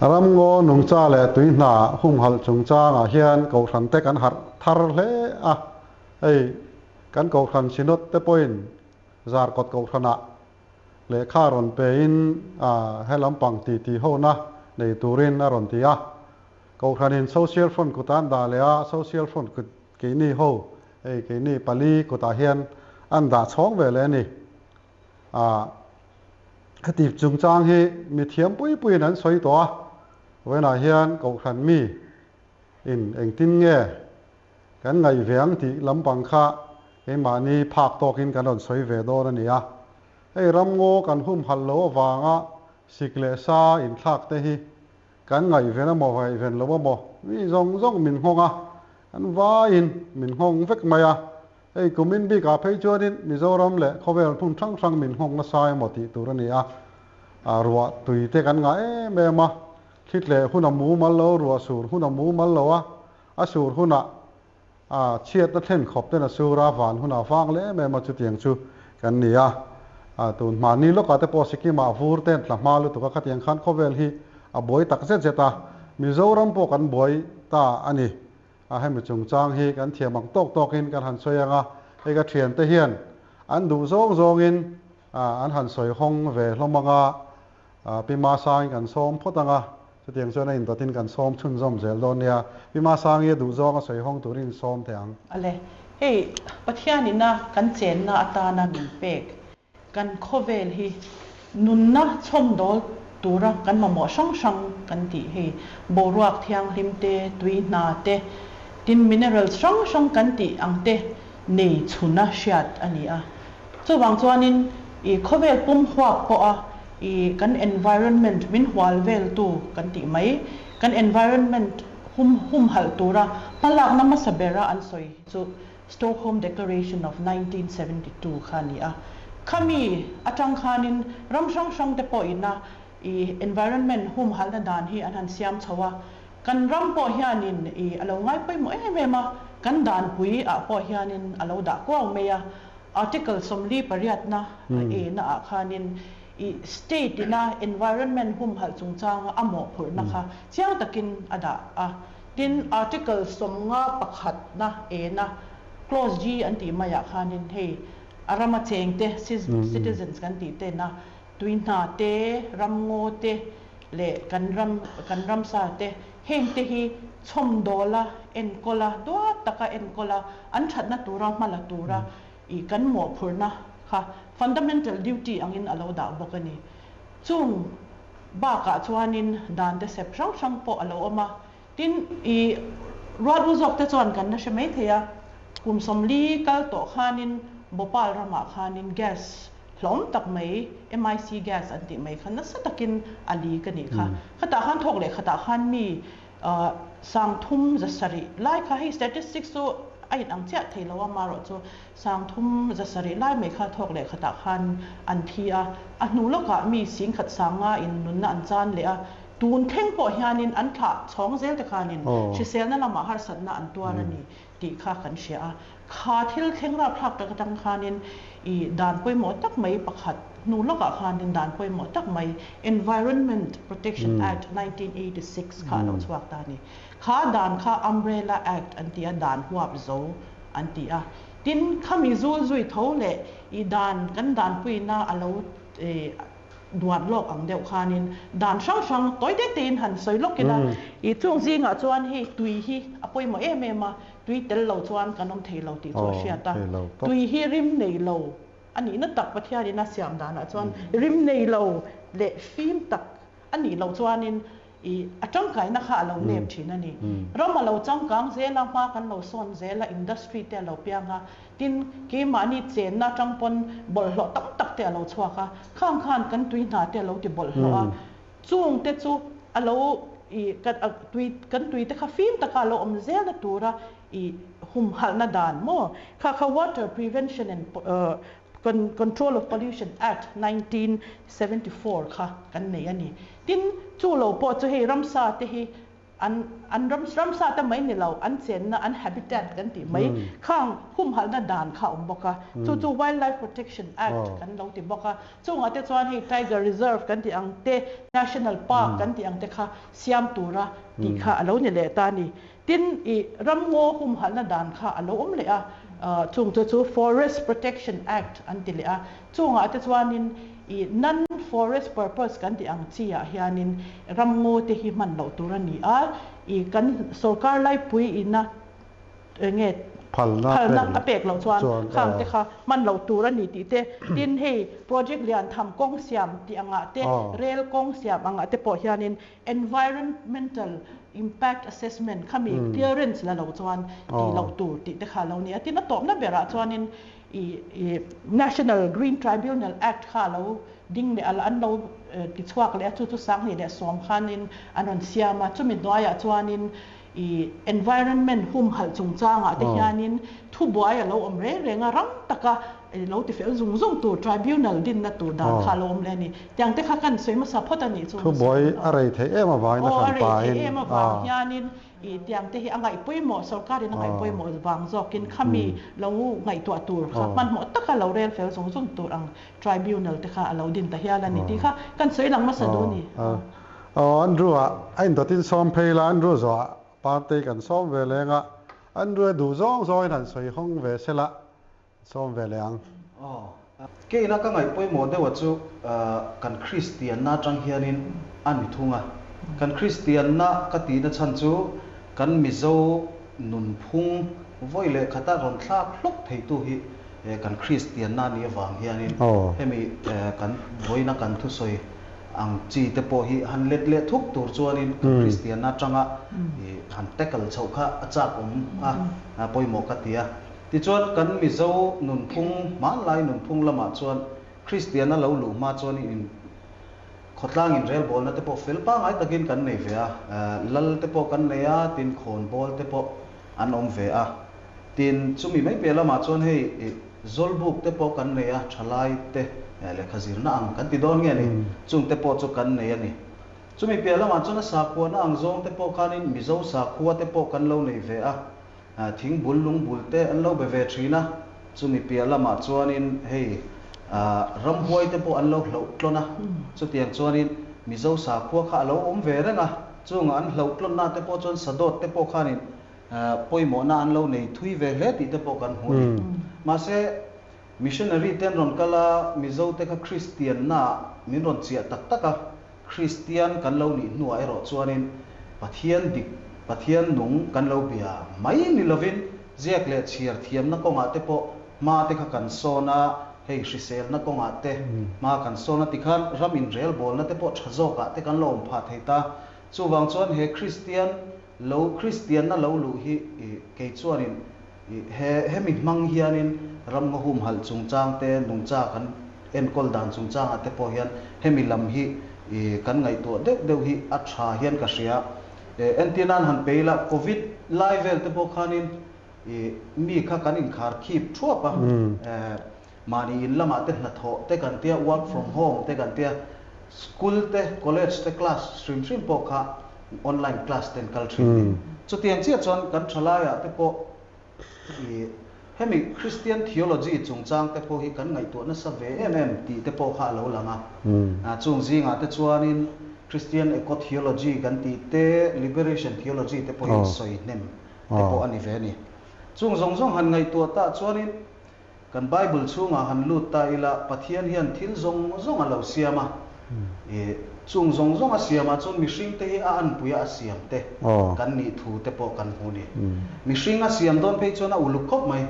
Ramngaw nungcha leh tui hna humhalh chungchangah hian kohhran te kan harh thar hle a, hei kan kohhran Synod te pawhin Zarkawt kohhranah lehkha rawn pein he lampang titi hona nei turin a rawn ti a. Kohhranin Social Front kut an dah leh a, Social Front kut keini ho, hei keini pali kutah hian an dah chhawng ve leh a ni. Heti chungchang hi mi thiam pui puiin an sawi tawh a, vawiinah hian kohhran mi in engtin nge kan ngaih ve ang tih lampang kha keimahni phak tawkin kan rawn sawi ve dawn a ni a. Hei ramngaw kan humhalh loh avanga sik leh sa inthlak te hi kan ngaihven amaw ngaihven lo amaw mi zawng zawng min nghawng a, kan vaiin min nghawng vek mai a. Hei kumin bikah phei chuanin Mizoram leh khawvel hmun hrang hrang min nghawng nasa emaw tih tur a ni a, ruah tui te kan ngah em em a, thli tleh hun a mumal lo, ruah sur hun a mumal lo a, a sur hunah chhiatna thlen khawp ten a sur a, van hunah vang leh em em a chutiang chu kan ni a. Tun hmani lawkah te pawh Sikkim-ah vur ten tla hma lutuk a, khatiang khan khawvel hi a buai tak zet zet a, Mizoram pawh kan buai ta a ni. A hemi chungchang hi kan thiam ang tawk tawkin kan han sawi ang a, hei ka thiante hian an duh zawng zawngin an han sawi hawng ve hlawm ang a, Pi Masangin kan sawm phawt ang a, chutiang chuan a indawtin kan sawm chhunzawm zel dawn nia, Pi Masangi a duh zawng a sawi hawng turin in sawm thei ang. Ale, hei Pathianina kan chenna atana min pek Kan khawvel hi nunna chhawmdawl tura kan mamawh hrang hrang kan tih hei boruak thianghlim te, tui hna te, tin minerals hrang hrang kan tih ang te nei chhuna hriat a ni a. Chuvang chuanin i khawvel pum huap pawha i kan environment min hual veltu kan tih mai, kan environment hum humhalh tura hmalakna hmasa bera an sawi chu Stockholm Declaration of 1972 kha a ni a. Khami atang khanin ram hrang hrang te pawhin a i environment humhalhna dan hi an han siam chho a. Kan ram pawh hianin i a lo ngai pawimawh em em a, kan danpui ah pawh hianin a lo dah kuau mai a. Article 48 na e na ah khanin i state ina environment humhalh chungchanga a mawhphurhna kha chiang takin a dah a. Tin, Article 51 na ena Clause G an tih maiah khanin hei a rama chengte, citizens kan tih tena tui hna te, ramngaw te leh kan ram kan ramsa te hengte hi chhawmdawla enkawla duat taka enkawla an thatna tura hma la tura i kan mawhphurhna kha fundamental duty angin a lo dah bawk a ni. Chung bakah chuanin dan te sep hrang hrang pawh a lo awm a, tin i rual u zawk te chuan kan la hre mai thei a, kum 40 kal tawh khanin Bhopal ramah khanin gas hlawm tak mai MIC gas an tih mai kha nasa takin a li ka nih kha. Khatah khan thawk leh khatah khan mi 370 lai kha hei statistics chu a inang chiah thei lo a, marawh chu 370 lai mai kha thawk leh khatah khan an thi a, a hnu lawkah mi 10,500 in nunna an chan leh a, tun thleng pawh hianin an thlah chhawng zel te khanin hriselna lamah harsatna an tuar a ni tih kha kan hria a. Kha thil thleng rapthlak tak atang khanin i dan pawimawh tak mai pakhat hnu lawkah khanin dan pawimawh tak mai Environment Protection Act 1986 kha a lo chhuak ta a ni. Kha dan kha Umbrella Act an ti a, dan huap zo an ti a. Tin, khami zul zui tho leh i dan kan danpuina a lo duan lawk ang deuh khanin dan hrang hrang tawi te tein han sawi lawk ila, i chung zingah chuan hei tui hi a pawimawh em em a, tui tel lo chuan kan awm thei lo tih chu a hriat a. Tui hi rim nei lo a nihna tak Pathianin a siam danah chuan rim nei lo leh fim tak a nih loh chuanin i a tangkaina kha a lo nep thin a ni. Ram a lo changkang zel a, hma kan lo sawn zel a, industry te a lo piang a, tin keimahni chenna atang pawn bawlhhlawh tam tak te a lo chhuak a, khang khan kan tui hna te a lo ti bawlhhlawh a, chung te chu a lo i kan tui kan tui te kha fim taka a lo awm zelna tura i humhalhna dan maw kha kha Water Prevention and Control of Pollution Act 1974 kha kan nei a ni. Tin, chu lo pawh chu hei ramsa te hi an an ram ramsa te mai ni lo an chenna an habitat kan tih mai khang humhalhna dan kha a awm bawk a, chu chu Wildlife Protection Act kan lo ti bawk a, chungah te chuan hei Tiger Reserve kan tih ang te, National Park kan tih ang te kha siam tura tih kha a lo ni leh ta a ni. Tin, i ramngaw humhalhna dan kha a lo awm leh a, chung chu chu Forest Protection Act an ti leh a, chungah te chuanin i non forest purpose kan tih ang chi ah hianin ramngaw te hi hman loh tur a ni a, i kan sorkar laipui ina enge phalna a pek loh chuan khang te kha hman loh tur a ni tih te, tin hei project lian tham kawng siam tih angah te, rel kawng siam angah te pawh hianin Environmental Impact Assessment khami clearance la lo chuan tih loh tur tih te kha a lo ni a. Tin, a tawpna berah chuanin i National Green Tribunal Act kha a lo ding leh a, an lo ti chhuak leh a, chu chu 2010 khanin an rawn siam a. Chumi hnuaiah chuanin i environment humhalh chungchangah te hianin thubuai a lo awm reng reng a, rang taka lo ti fel zung zung tur tribunal dinna tur dan kha a lo awm leh a ni. Tiang te kha kan sawi hmasa phawt a nih chu. Thubuai a rei theih em avangin a hran pahin. Aw, a rei theih em avang hianin i tiang te hi a ngaih pawimawh, sorkarin a ngaih pawimawh vang zawkin khami lo ngaihtuah tur kha hmanhmawh taka lo rel fel zung zung tur ang tribunal te kha a lo din ta hial a ni tih kha kan sawi lang hmasa duh a ni. Aw Andrew ah a indawtin sawm phei la, Andrew zawh ah Partei kan sawm ve leng a, Andrew a duh zawng zawngin han sawi hawng ve se la, sawm ve leh ang. Aw, keina ka ngaih pawimawh deuh a chu kan Kristianna atang hianin a ni thung a, kan Kristianna ka tihna chhan chu kan Mizo nunphung vawi leh khata rawn thlak hlawk theitu hi kan Kristianna nih avang hianin hemi kan vawiina kan thusawi ang chi te pawh hi han let leh thuk tur chuanin kan Kristianna atanga han tackle chhoh kha a chak awm a, pawimawh ka ti a. Tichuan kan Mizo nunphung, hmanlai nunphung lamah chuan Kristianna lo luh hma chuanin in khawtlang inrelbawlna te pawh fel pangngai takin kan nei ve a, lal te pawh kan nei a, tin khawnbawl te pawh an awm ve a. Tin, chumi mai piah lamah chuan hei Zawlbuk te pawh kan nei a, thalai te lehkha zirna ang kan ti dawn nge ni, chung te pawh chu kan nei a ni. Chumi piah lamah chuan a sakhuana ang zawng te pawh khanin Mizo sakhua te pawh kan lo nei ve a, thingbul lungbul te an lo be ve thin a, chumi piah lamah chuanin hei ramhuai te pawh an lo hlauh tlawn a, chutiang chuanin Mizo sakhua kha a lo awm ve reng a, chungah an hlauh tlawnna te pawh chuan sadawt te pawh khanin Pawimawhna an lo nei thui ve hle tih te pawh kan hmu a ni. Mahse, missionary te an rawn kal a, Mizo te kha Kristianna min rawn chiah tak tak a, Kristian kan lo nih hnuah erawh chuanin Pathian dik, Pathian nung kan lo bia mai ni lovin ziak leh chhiar thiamna kawngah te pawh hma te kha kan sawn a, hei hriselna kawngah te hma kan sawn a tikhan ram inrelbawlna te pawh tha zawkah te kan lo awm phah thei ta. Chuvang chuan he Kristian Lo Kristianna lo luh hi kei chuanin he hemi hmang hianin ram ngaw humhalh chungchang te, nungcha kan enkawl dan chungchangah te pawh hian hemi lam hi kan ngaihtuah deuh deuh hi a tha hian ka hria. Entir nan han pe ila Covid lai vel te pawh khanin mi kha kan inkhar khip thuap a, mahni in lamah te hnathawh te kan tia, work from home te kan tia, school te, college te class hrim hrim pawh kha online class ten kal thin a ni. Chutiang chiah chuan kan thalaiah te pawh i hemi Christian theology chungchang te pawh hi kan ngaihtuah nasa ve em em tih te pawh kha a lo lang a. Chung zingah te chuanin Christian eco theology kan tih te, liberation theology te pawh hi sawi hnem te pawh a ni ve a ni. Chung zawng zawng han ngaihtuah tah chuanin Kan Bible chhungah han lut ta ila, Pathian hian thil zawng zawng a lo siam a. I chung zawng zawng a siamah chuan mihringte hi a anpuia a siam te kan nih thu te pawh kan hmu ni. Mihring a siam dawn phei chuan a uluk khawp mai.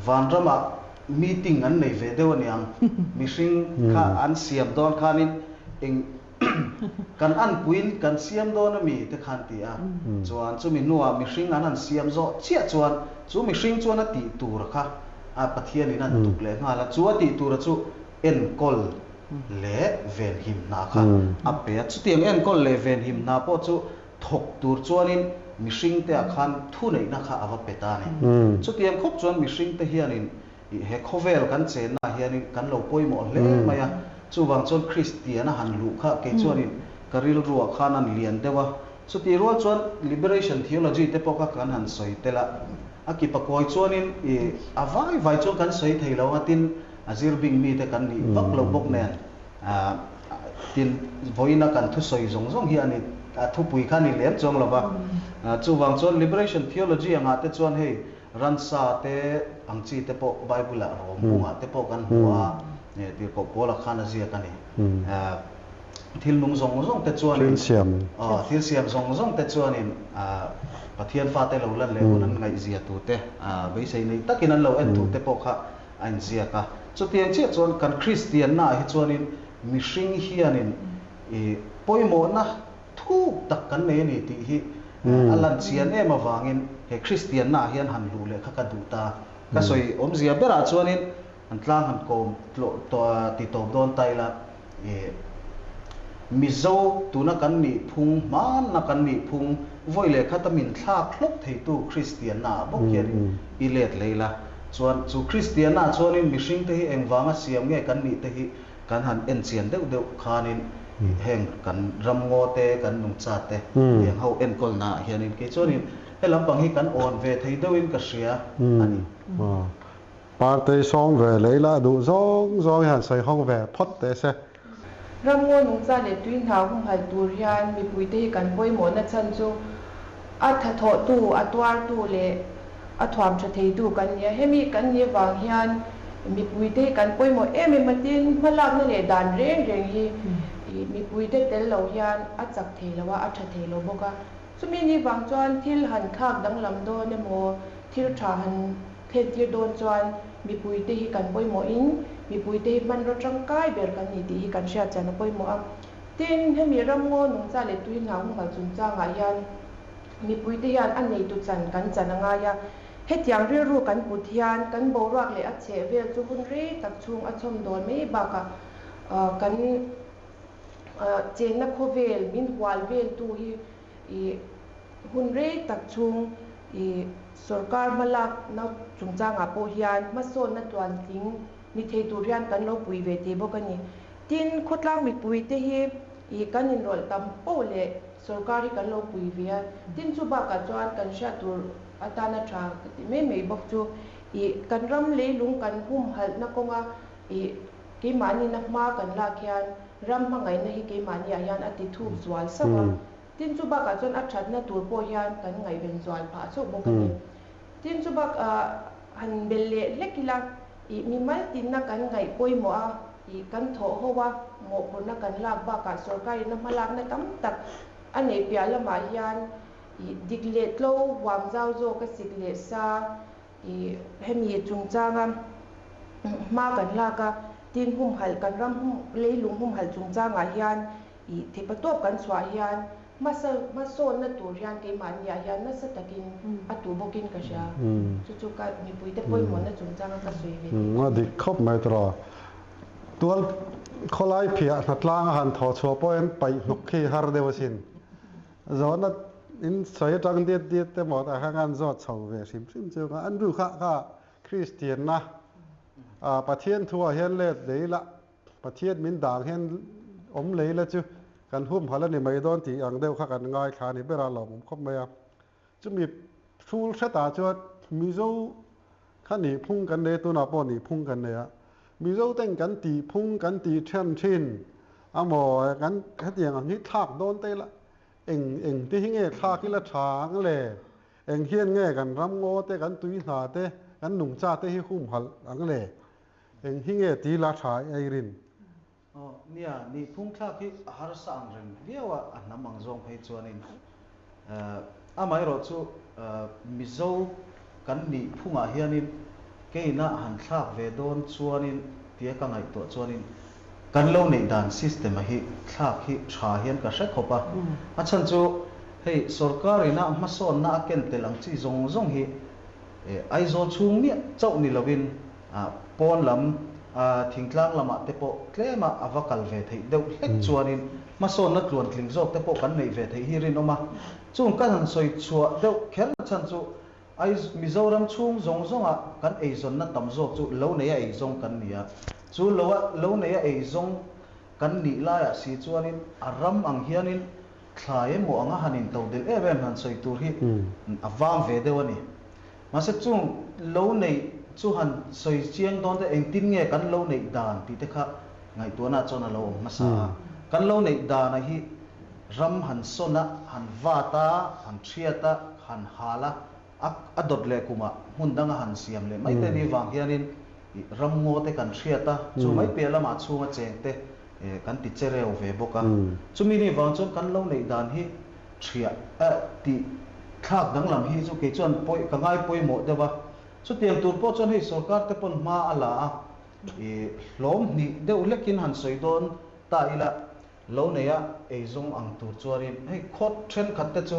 Vanramah meeting an nei ve deuh aniang. Mihring kha an siam dawn khanin eng Kan anpuiin kan siam dawn a mi te khan ti a, chuan chumi hnuah mihring an han siam zawh chiah chuan chu mihring chuan a tih tur kha a Pathianin an tuk leh nghal a, chu a tih tura chu enkawl leh venhim hna kha a pe a, chutiang enkawl leh venhim hna pawh chu thawk tur chuanin mihringte ah khan thuneihna kha a va pe ta a ni. Chutiang khawp chuan mihringte hianin Ih he khawvel kan chennaah hianin kan lo pawimawh hle mai a, chuvang chuan Kristiana han luh kha kei chuanin ka rilruah khan an lian deuh a. Chutih rual chuan Liberation Theology te pawh kha kan han sawi tel a, a ki pakawi chuanin i a vai vai chuan kan sawi thei lo anga tin a zir bing mite kan nih vak loh bawk nen tin vawiina kan thusawi zawng zawng hi a ni a thupui kha a ni lem chuang lo va. Chuvang chuan Liberation Theology angah te chuan hei ransa te ang chi te pawh Bible ah rawm bungah te pawh kan hmu a, tirhkoh Paula khan a ziak a ni. Thil nung zawng zawng te chuanin, thil siam zawng zawng te chuanin Pathian fate lo lan leh hun an ngaihzia tur te, beisei nei takin an lo en tur te pawh kha a inziak a. Chutiang chiah chuan kan Kristiannaah hi chuanin mihring hianin i pawimawhna thuk tak kan nei a ni tih hi a lan chian em avangin he Kristiannaah hian han luh leh kha ka duh ta. Ka sawi awmzia berah chuanin an tlang han kawm tlawh ti tawp dawn ta ila i Mizo tuna kan nih phung hmanna kan nih phung vawi leh khata min thlak hlawk theitu Kristiannaah bawk hianin i let lei la. Chuan chu Kristiannaah chuanin mihringte hi engvanga siam nge kan nih te hi kan han en chian deuh deuh khanin heng kan ramngaw te, kan nungcha te tiang ho enkawlnaah hianin kei chuanin he lampang hi kan awn ve thei deuhin ka hria a ni. Partei sawm ve lei la duh zawng zawng hi han sawi hawng ve phawt teh se. Ramngaw nungcha leh tui hna humhalh tur hian mipuite hi kan pawimawhna chhan chu a thathawhtu, a tuartu leh a thuam tha theitu kan ni a. Hemi kan nih avang hian mipuite hi kan pawimawh em em a, tin hmalakna leh dan reng reng hi mipuite tel lo hian a chak thei lo a, a tha thei lo bawk a. Chumi ni vang chuan thil han thlak danglam dawn emaw, thil tha han Thlentir dawn chuan mipuite hi kan pawimawhin mipuite hi hmanraw tangkai ber kan ni tih hi kan hriat chian a pawimawh a. Tin, hemi ramngaw nungcha leh tui hna humhalh chungchangah hian mipuite hian a neitu chan kan chan a ngai a. Hetiang rilru kan put hian kan boruak leh a chheh vel chu hun rei tak chhung a chhawm dawn mai bakah kan chenna khawvel min hual veltu hi I hun rei tak chhung i sorkar hmalakna chungchangah pawh hian hmasawnna tluantling ni thei tur hian kan lo pui ve thei bawk a ni. Tin, khawtlang mipuite hi i kan inrawlh tam poh leh sorkar hi kan lo pui ve a. Tin, chu bakah chuan kan hriat tur atana tha ka ti mai mai bawk chu i kan ram leilung kan humhalhna kawnga i keimahni na hma kan lak hian ram hmangaihna hi keimahniah hian a ti thuk zual sauh a. Tin chu bakah chuan a thatna tur pawh hian kan ngaihven zual phah chauh bawk a ni. Tin chu bak han bel leh hlek ila, ih mimal tinna kan ngaih pawimawh a, ih kan thawh ho a, mawhphurhna kan lak bakah sorkarin a hmalakna tam tak a neih piah lamah hian ih dik leh tlo huam zau zawk a sik leh sa ih hemi chungchanga hma kan lak a, tin humhalh kan ram leilung humhalh chungchangah hian I thepa tawp kan chhuah hian hmasa hmasawnna tur hian keimahniah hian nasa takin a tuh bawkin ka hria. Chu chu ka mipuite pawimawhna chungchanga ka sawi ve tih chu. A dik khawp mai tawh. Tual khawlai phiah hnatlang a han thaw chhuah pawhin paih hnawk khi har deuh asin. Zawhna in sawi atang diat diat te maw tah khan an zawt chho ve hrim hrim chu an ru kha kha Kristianna Pathian thuah hian let lei la Pathian min dang hian awm lei la chu kan humhalh a ni mai dawn tih ang deuh kha kan ngaithla a ni ber a, lawmawm khawp mai a. Chumi hrul hretah chuan Mizo kha nihphung kan nei a, tunah pawh nihphung kan nei a. Mizo ten kan tihphung kan tih then thin a maw kan hetiang ang hi thlak dawn te ila eng eng te hi nge thlak ila tha ang le? Eng hian nge kan ramngaw te, kan tui hna te, kan nungcha te hi humhalh ang le? Eng hi nge ti la tha ei rin? Aw, nia, ni phung thlak hi a harsa ang reng viau a, a hnam ang zawng phei chuanin amaherawh chu Mizo kan nih phungah hianin keina han thlak ve dawn chuanin tia ka ngaihtuah chuanin kan lo neih dan system a hi thlak hi tha hian ka hre khawp a. A chhan chu hei sorkar ina hmasawnna a ken tel ang chi zawng zawng hi Aizawl chhung miah chauh ni lovin pawn lam thingtlang lamah te pawh tlema a va kal ve theih deuh hlek chuanin hmasawnna tluantling zawk te pawh kan neih ve theih hi rinawm a. Chung kan han sawi chhuah deuh kher na chhan chu Mizoram chhung zawng zawnga kan eizawnna tam zawk chu lo neia eizawng kan ni a. Chu lo lo neia eizawng. kan nih laiah si chuanin a ram ang hianin thlai emaw anga han intodelh em em han sawi tur hi a vang ve deuh a ni. Mahse chung lo neih chu han sawi chiang dawn te engtin nge kan lo neih dan tih te kha ngaihtuahna chuan a lo awm hmasa a. Kan lo neih dana hi ram han sawn a, han vat a, han thiat a, han hal a, a a dawt leh kumah hmun danga han siam leh mai te ni vang hianin ram ngaw te kan hriat a, chu mai piah lamah chhunga cheng te kan ti che reu ve bawk a. Chumi ni vang chuan kan lo neih dan hi thiah tih thlak danglam hi chu kei chuan pawi ka ngai pawimawh deuh a. Chutiang tur pawh chuan hei sorkar te pawn hma a la a, hlawm hnih deuh hlekin han sawi dawn ta ila lo neia eizawng ang tur chuanin hei khawt thenkhat te chu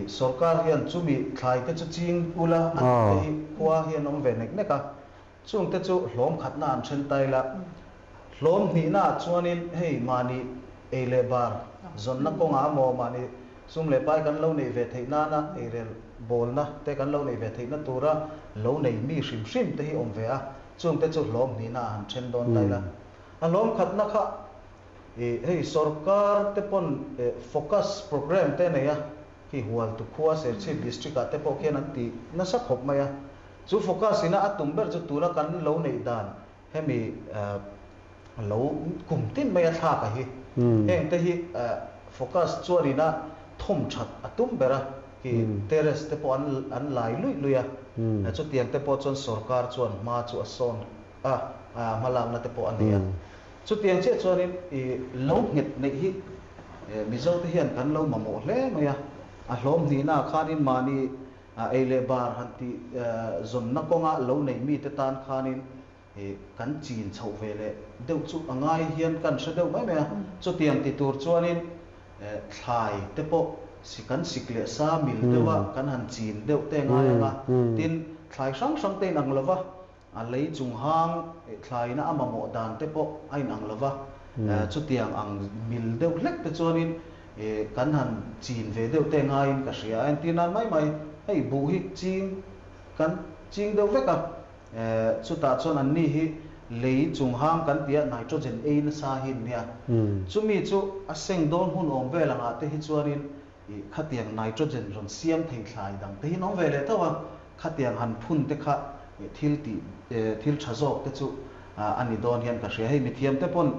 sorkar hian chumi thlai te chu ching ula a tih te hi khua hian awm ve nek nek a, chung te chu hlawm khatna an then ta ila. Hlawm hnihna ah chuanin hei mahni ei leh bar zawnna kawngah emaw mahni sum leh pai kan lo neih ve theih nana eirel bawlna te kan lo neih ve theihna tura lo nei mi hrim hrim te hi awm ve a, chung te chu hlawm hnihna ah han then dawn ta ila. A hlawm khatna kha i hei sorkar te pawn focus programme te nei a, khi Hualtu khua Serchhip district ah te pawh khian an ti nasa khawp mai a. Chu focus ina a tum ber chu tuna kan lo neih dan hemi lo kum tin mai a thlak a hi. Heng te hi focus chuan ina thawm that a tum ber a, khi terrace te pawh an an lai luih luih a. Chutiang te pawh chuan sorkar chuan hma chu a sawn a, hmalakna te pawh a nei a. Chutiang chiah chuanin i lo nghet neih hi Mizo te hian kan lo mamawh hle mai a. A hlawm hnihnaah khanin mahni ei leh bar han tih zawnna kawnga lo nei mite tan khanin kan chin chhoh ve leh deuh chu a ngai hian kan hre deuh mai mai a. Chutiang ti tur chuanin thlai te pawh si kan sik leh sa mil deuha kan han chin deuh te ngai ang a. Tin, thlai hrang hrang te inang lova A lei chung hang thlaina a mamawh dan te pawh a inang lo va, chutiang ang mil deuh hlek te chuanin kan han chin ve deuh te ngaiin ka hria a, entir nan mai mai hei buh hi ching kan ching deuh vek a, chutah chuan anni hi lei chung hang kan tia nitrogen ei nasa hi an nia, chumi chu a seng dawn hun awm vel angah te hi chuanin khatiang nitrogen rawn siam thei thlai dang te hi an awm ve leh tho a, Khatiang han phun te kha thil tih thil tha zawk te chu a ni dawn hian ka hria. Hei mithiam te pawn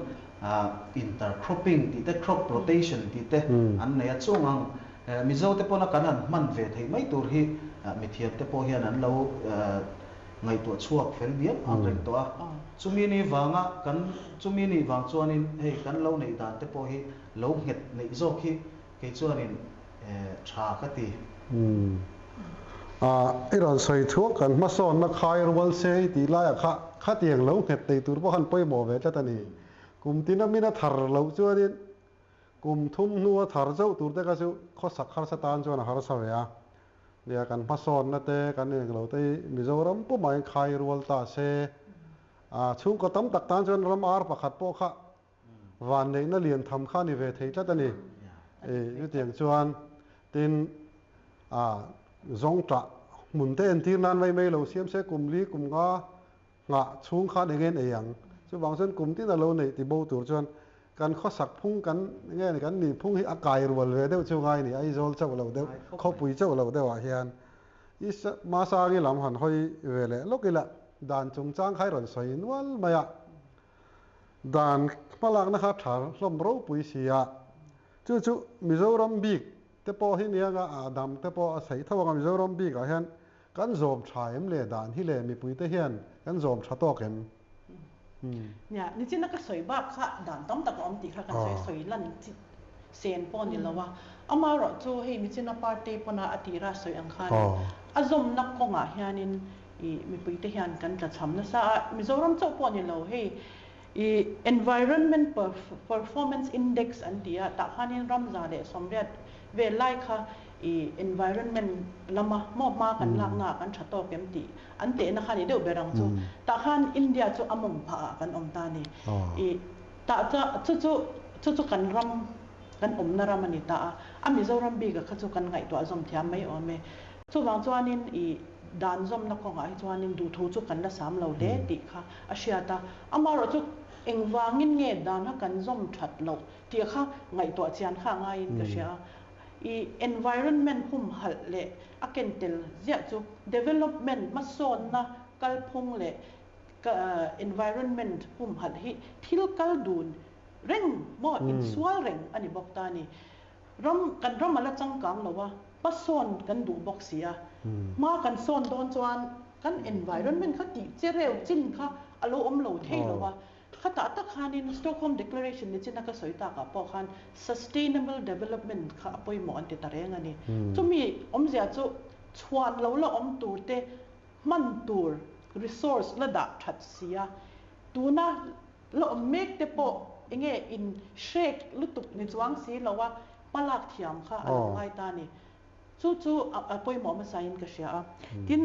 intercropping tih te crop rotation tih te an nei a chung ang. Mizo te pawna kan han hman ve theih mai tur hi mithiam te pawh hian an lo ngaihtuah chhuak fel diam ang reng tawh a. Chumi ni vanga kan chumi nih vang chuanin hei kan lo neih dan te pawh hi lo nghet neih zawk hi Kei chuanin tha ka ti. Umm. I rawn sawi thuak kan hmasawnna khai rual se i tih laiah kha khatiang lo nghet nei tur pawh khan pawimawh ve tlat a ni. Kum tina min a thar loh chuanin kum thum hnua thar zauh tur te kha chu khawsak harsa tan chuan a harsa ve a. Nia kan hmasawnna te kan englo te hi Mizoram pumah hian khai rual ta se. Chhungkaw tam tak tan chuan ram ar pakhat pawh kha Vanneihna lian tham kha ni ve thei tlat a ni. Chutiang chuan tin zawng tah hmun te entir nan mai mai lo siam se kum li kum nga nghah chhung khan eng en ei ang. Chuvang chuan kum tin a lo neih ti bo tur chuan kan khawsak phung kan nge ni kan nih phung hi a kai rual ve deuh chu ngai ni Aizawl chauh lo deuh khawpui chauh lo deuh ah hian i Masangi lam han hawi ve leh lawk ila dan chungchang kha i rawn sawi nual mai a. Dan hmalakna kha tha hlawm ropui si a, chu chu Mizoram bik te pawh hi nia nga ah dam te pawh a saih tho ang a, Mizoram bik ah hian kan zawm tha em le dan hi le mipui te hian kan zawm tha tawk em? Nia, nichina ka sawi bak kha dan tam tak a awm tih kha kan sawi sawi lan chi sen pawh ni lo a, amaherawhchu hei nichina party pawna a tira sawi ang khan a zawmna kawngah hianin I mipuite hian kan tlachham nasa a, Mizoram chauh pawh ni lo hei i Environment Performance Index an ti a, tah khanin ramza leh sawmriat vel lai kha i environment lama maw hma kan lakna ah kan tha tawk em tih an tehna kha ni deuh ber ang chu. Tah khan India chu a mawng phah ah kan awm ta a ni. I tah chu chu chu chu kan ram kan awmna ram a ni ta a, a Mizoram bik ah kha chu kan ngaihtuah zawm thiam mai awm e. Chuvang chuanin i dan zawmna kawngah hi chuanin duhthu chu kan la sam lo hle tih kha a hriat a. Amaherawhchu. Engvangin nge dan kha kan zawm that loh tih kha ngaihtuah chian kha a ngaiin ka hria a. I environment humhalh leh a ken tel ziah chu development hmasawnna kalphung leh environment humhalh hi thil kal dun reng maw insual reng a ni bawk ta a ni. Ram kan ram a la changkang lo a, hmasawn kan duh bawk si a, hma kan sawn dawn chuan kan environment kha tih che reu chin kha a lo awm lo thei lo a. Khatah tak khanin Stockholm Declaration ni china ka sawi takah pawh khan sustainable development kha a pawimawh an ti ta reng a ni. Chumi awmzia chu chhuan lo la awm tur te hman tur resource la dah that si a, tuna la awm mek te pawh enge in hrek lutuk ni chuang si lo a hmalak thiam kha a lo ngai ta a ni. Chu chu a pawimawh hmasain ka hria a. Tin,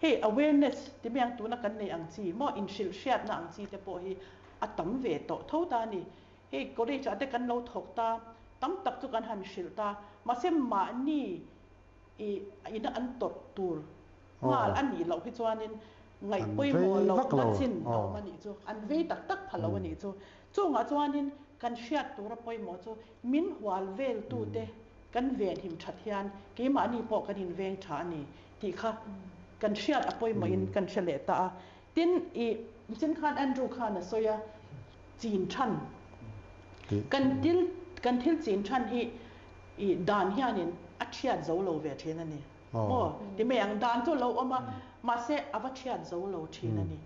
hei awareness ti mai ang tuna kan nei ang chi maw inhrilh hriatna ang chi te pawh hi a tam ve tawh tho ta a ni. Hei college ah te kan lo thawk ta, tam tak chu kan han hrilh ta, mahse mahni i ina an tawrh tur nghal a nih loh hi chuanin ngaih pawimawh lohna chin a awm a nih chu, an vei tak tak pha lo a nih chu. Chungah chuanin kan hriat tura pawimawh chu min hual veltute kan venhim that hian keimahni pawh kan inveng tha a ni tih kha kan hriat a pawimawhin kan hre leh ta a. Tin, i nichin khan Andrew khan a sawi a, chin than kan thil kan thil chin than hi i dan hianin a thiat zo lo ve thin a ni maw? Ti mai ang, dan chu a lo awm a, mahse a va thiat zo lo thin a ni.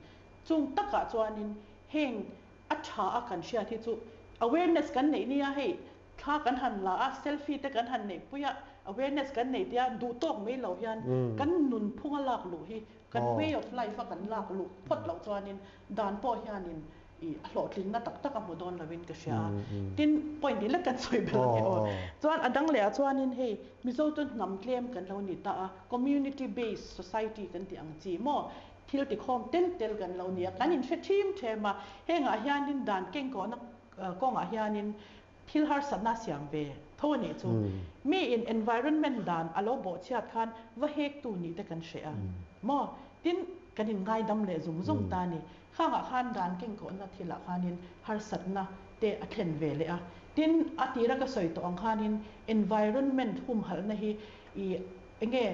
Chung takah chuanin heng a tha a kan hriat hi chu awareness kan neih nia hei thla kan han la a, selfie te kan han neihpui a, awareness kan nei tia duh tawk mai lo hian kan nunphung a lak luh hi kan way of life a kan lak luh phawt loh chuanin dan pawh hianin i a hlawhtlinna tak tak a hmu dawn lovin ka hria a. Tin, point dih lek kan sawi belh a ni aw. Chuan a dang leh ah chuanin hei Mizo chu hnam tlem kan lo ni ta a, community based society kan tih ang chi maw? Thil tikhawm tel tel kan lo ni a, kan inhre thim them a. Hengah hianin dan kengkawhna kawngah hianin thil harsatna a siam ve tho a nih chu. Miin environment dan a lo bawhchhiat khan va hektu nih te kan hreh a maw? Tin, kan inngaidam leh zung zung ta a ni. Khangah khan dan kengkawhna thilah khanin harsatna te a thlen ve leh a. Tin, a tira ka sawi tawh ang khanin environment humhalhna hi i enge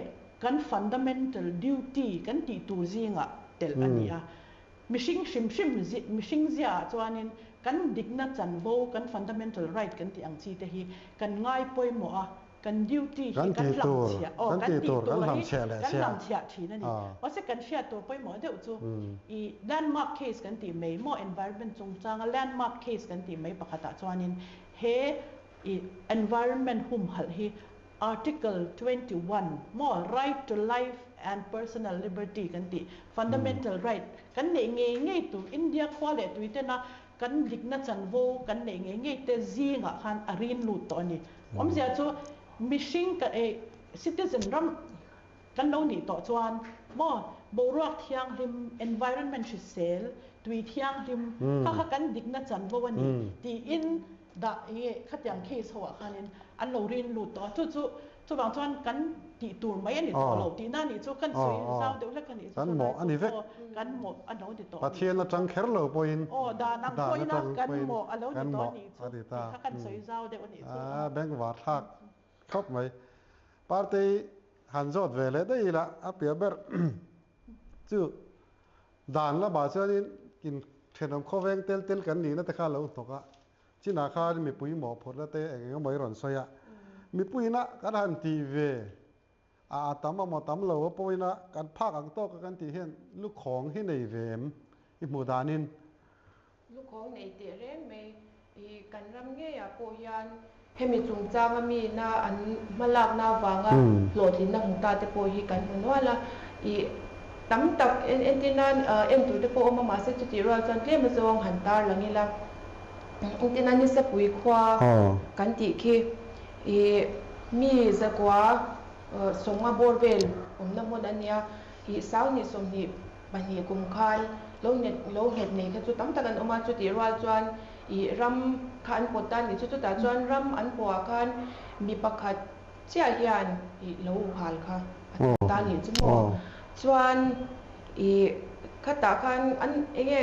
kan fundamental duty kan tih tur zingah telh a ni a. Mihring hrim hrim mihring ziaah chuanin kan dikna chanvo, kan fundamental right kan tih ang chi te hi kan ngai pawimawh a, kan duty hi kan hlamchhiah, aw kan tih tur hi kan hlamchhiah thin a ni. Mahse kan hriat tur pawimawh deuh chu i landmark case kan tih mai maw environment chungchanga landmark case kan tih mai pakhatah chuanin he i environment humhalh hi Article 21 maw right to life and personal liberty kan tih fundamental right kan neih ngei ngei tur India khua leh tui tena kan dikna chanvo kan neih ngei ngei te zingah khan a rin lut tawh a ni. Awmzia chu mihring ka citizen ram kan lo nih tawh chuan maw boruak thianghlim environment hrisel tui thianghlim kha kha kan dikna chanvo a ni tiin dah enge khatiang case ho ah khanin an lo rin lut tawh a, chu chu chuvang chuan kan tih tur mai a ni tawh lo tihna a nih chu kan sawi zau deuh hlek a nih chu Kan mawh a ni vek. Kan mawh a lo ni tawh a ni. Pathian atang kher lo pawhin Aw dan ang pawhin a kan mawh a lo ni tawh a nih chu tih kha kan sawi zau deuh a nih chu. A bengvar thlak khawp mai. Party han zawt ve leh daih ila a piah ber chu Dan lamah chuanin in thenawm khawveng tel tel kan nihna te kha a lo hnawk a, chinah khan mipui mawhphurhna te eng eng emaw i rawn sawi a, mipuiina kan han tih ve a a tam emaw tam lo a pawhin a kan phak ang tawk a kan tih hian lukhawng hi nei ve em i hmuh danin? Lukhawng nei teh reng mai i kan ram ngeiah pawh hian hemi chungchanga mina an hmalakna avanga hlawhtlinna hmu ta te pawh hi kan hmu nual a, i tam tak entir nan en tur te pawh awm a mahse chutih rual chuan tlem azawng han tar lang ila entir nan Nisapui khua kan tih khi i mi zakua sawnga bawr vel awmna hmun a nia i Sanghnih 22 kum khan lo nghet lo nghet nei kha chu tam tak an awm a, chutih rual chuan ih ram kha an pawt ta a nih chu chutah chuan ram an pawhah khan mi pakhat chiah hian ih lo hal kha a ti ta a nih chu maw? Chuan ih khatah khan an eng nge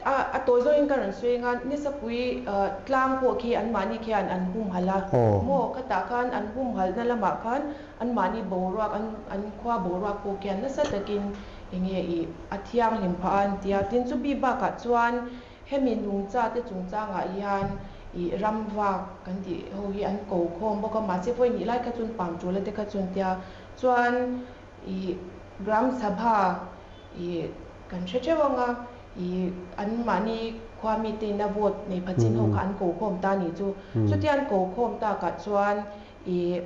A a tawi zawngin ka rawn sawi anga Nisapui tlang pawh khi anmahni khian an humhalh a maw? Khatah khan an humhalhna lamah khan anmahni boruak an an khua boruak pawh khian nasa takin enge ih a thianghlim phah a an ti a. Tin chu bi bakah chuan hemi nungcha te chungchangah hian ih ram vak kan tih ho hi an ko khawm bawk a, mahse vawi hnih lai kha chuan pam tul a te kha chuan tia chuan ih Gram Sabha Ih kan hre theuh ang a, ih anmahni khua mite ina vote nei pha chin ho kha an ko khawm ta nih chu. Chutia an ko khawm takah chuan ih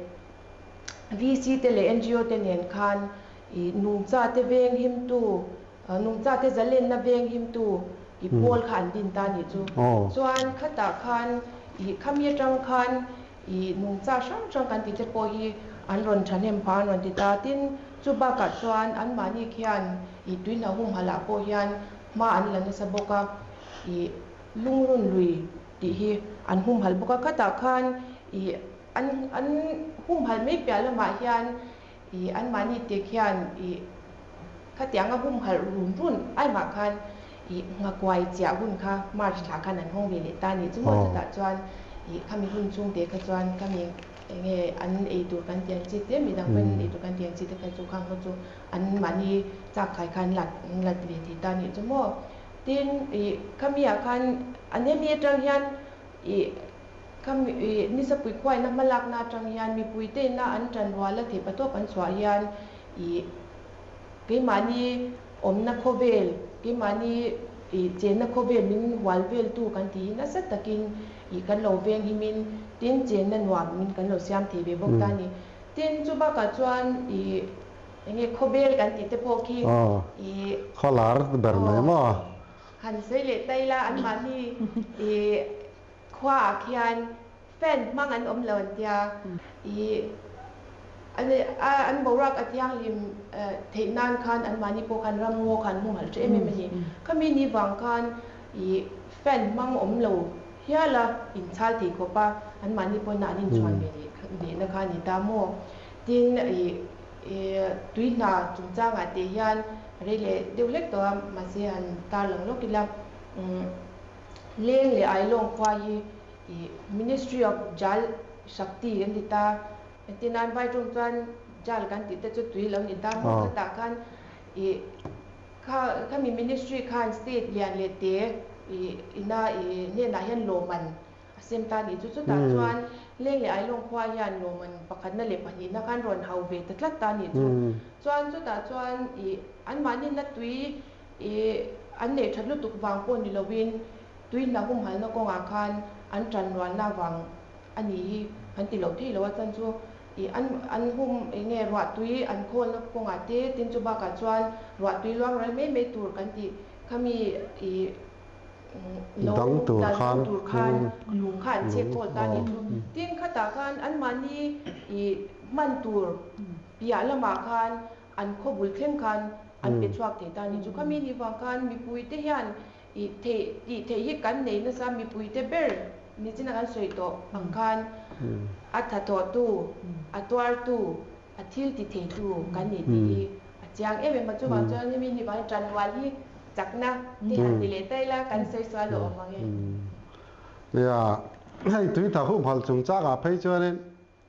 VC te leh NGO te nen khan ih nungcha te veng himtu, nungcha te zalenna veng himtu ih pawl kha an din ta nih chu. Chuan khatah khan ih khami atang khan Ih nungcha hrang hrang kan tih te pawh hi an rawn thahnem phah an rawn ti ta. Tin, chu bakah chuan anmahni khian ih tuihna humhalh ah pawh hian hma an la nasa bawk a, ih lungrun lui tih hi an humhalh bawk a. Khatah khan ih an an humhalh mai piah lamah hian ih anmahni te khian ih khatianga humhalh run run aimah khan ih nghakuai chiah hun kha March thlah khan an hawng ve leh ta a nih chu maw chutah chuan ih khami hun chhung te kha chuan khami eng nge an ei tur kan ti ang chi te midang pawhin an ei tur kan ti ang chi te kha chu khang ho chu an mahni chak khai khan lat an lat ve thei ta a nih chu maw tin ih khami ah khan an hemi atang hian ih Khami nisapui khuaina hmalakna atang hian mipuite ina an tanrual a theihpatawp an chhuah hian ih keimahni awmna khawvel, keimahni ih chenna khawvel min hual veltu kan tih hi nasa takin ih kan lo veng himin tin chenna nuam min kan lo siam thei ve bawk ta a ni. Tin chu bakah chuan ih enge khawbel kan tih te pawh khi ih. Khawlar ber mai maw? Han sawi leh ta ila anmahni ih. Khuaah khian fan hmang an awm lo an tia, ih an boruak a thianghlim theih nan khan anmahni pawh khan ram ngaw khan hmung halh ṭha em em a ni. Khami ni vang khan ih fan hmang awm lo hial a inchhal thei khawp a, anmahni pawhin an inchhuan ve lehna kha a ni ta maw? Tin, ih tui hna chungchangah te hian rei leh deuh hlek tawh a, mahse han tarlang lawk ila. Leng leh Ailawng khua hi ih Ministry of Jal Shakti an ti ta. Engtin nan vai tawng chuan Jal kan tih te chu tui lo ni ta maw khatah khan ih kha khami Ministry khan state lian leh te ih ina ih hnenah hian lawmman a sem ta nih chu. Chutah chuan Leng leh Ailawng khua hian lawmman pakhatna leh pahnihna khan rawn hau ve ta tlat ta nih chu. Chuan chutah chuan ih anmahni na tui Ih, an neih that lutuk vang pawh ni lovin tui hna humhalna kawngah khan an tanrualna vang a nih hi an ti loh theih lo a chan chu ih an an hum eng nge ruah tui an khawlna kawngah te tin chu bakah chuan ruah tui luang ral mai mai tur kan tih khami ih lo Dang tur dal khan tur khan lung kha an chek lung khawl ta a nih chu. Tin khatah khan anmahni ih hman tur piah lamah khan An khaw bul thleng khan an pe chhuak thei ta a ni. Chu khami ni vang khan mipuite hian ih theih tih theih hi kan nei nasa mipuite ber nichina kan sawi tawh ang khan a tha thawhtu, a tuartu, a thil ti theitu kan nih tih hi a chiang em em a. Chuvang chuan hemi ni vang tanrual hi chakna te han ti leh ta ila kan sawi sual lo awm ang e. Nia, hei tuitha humhalh chungchangah phei chuanin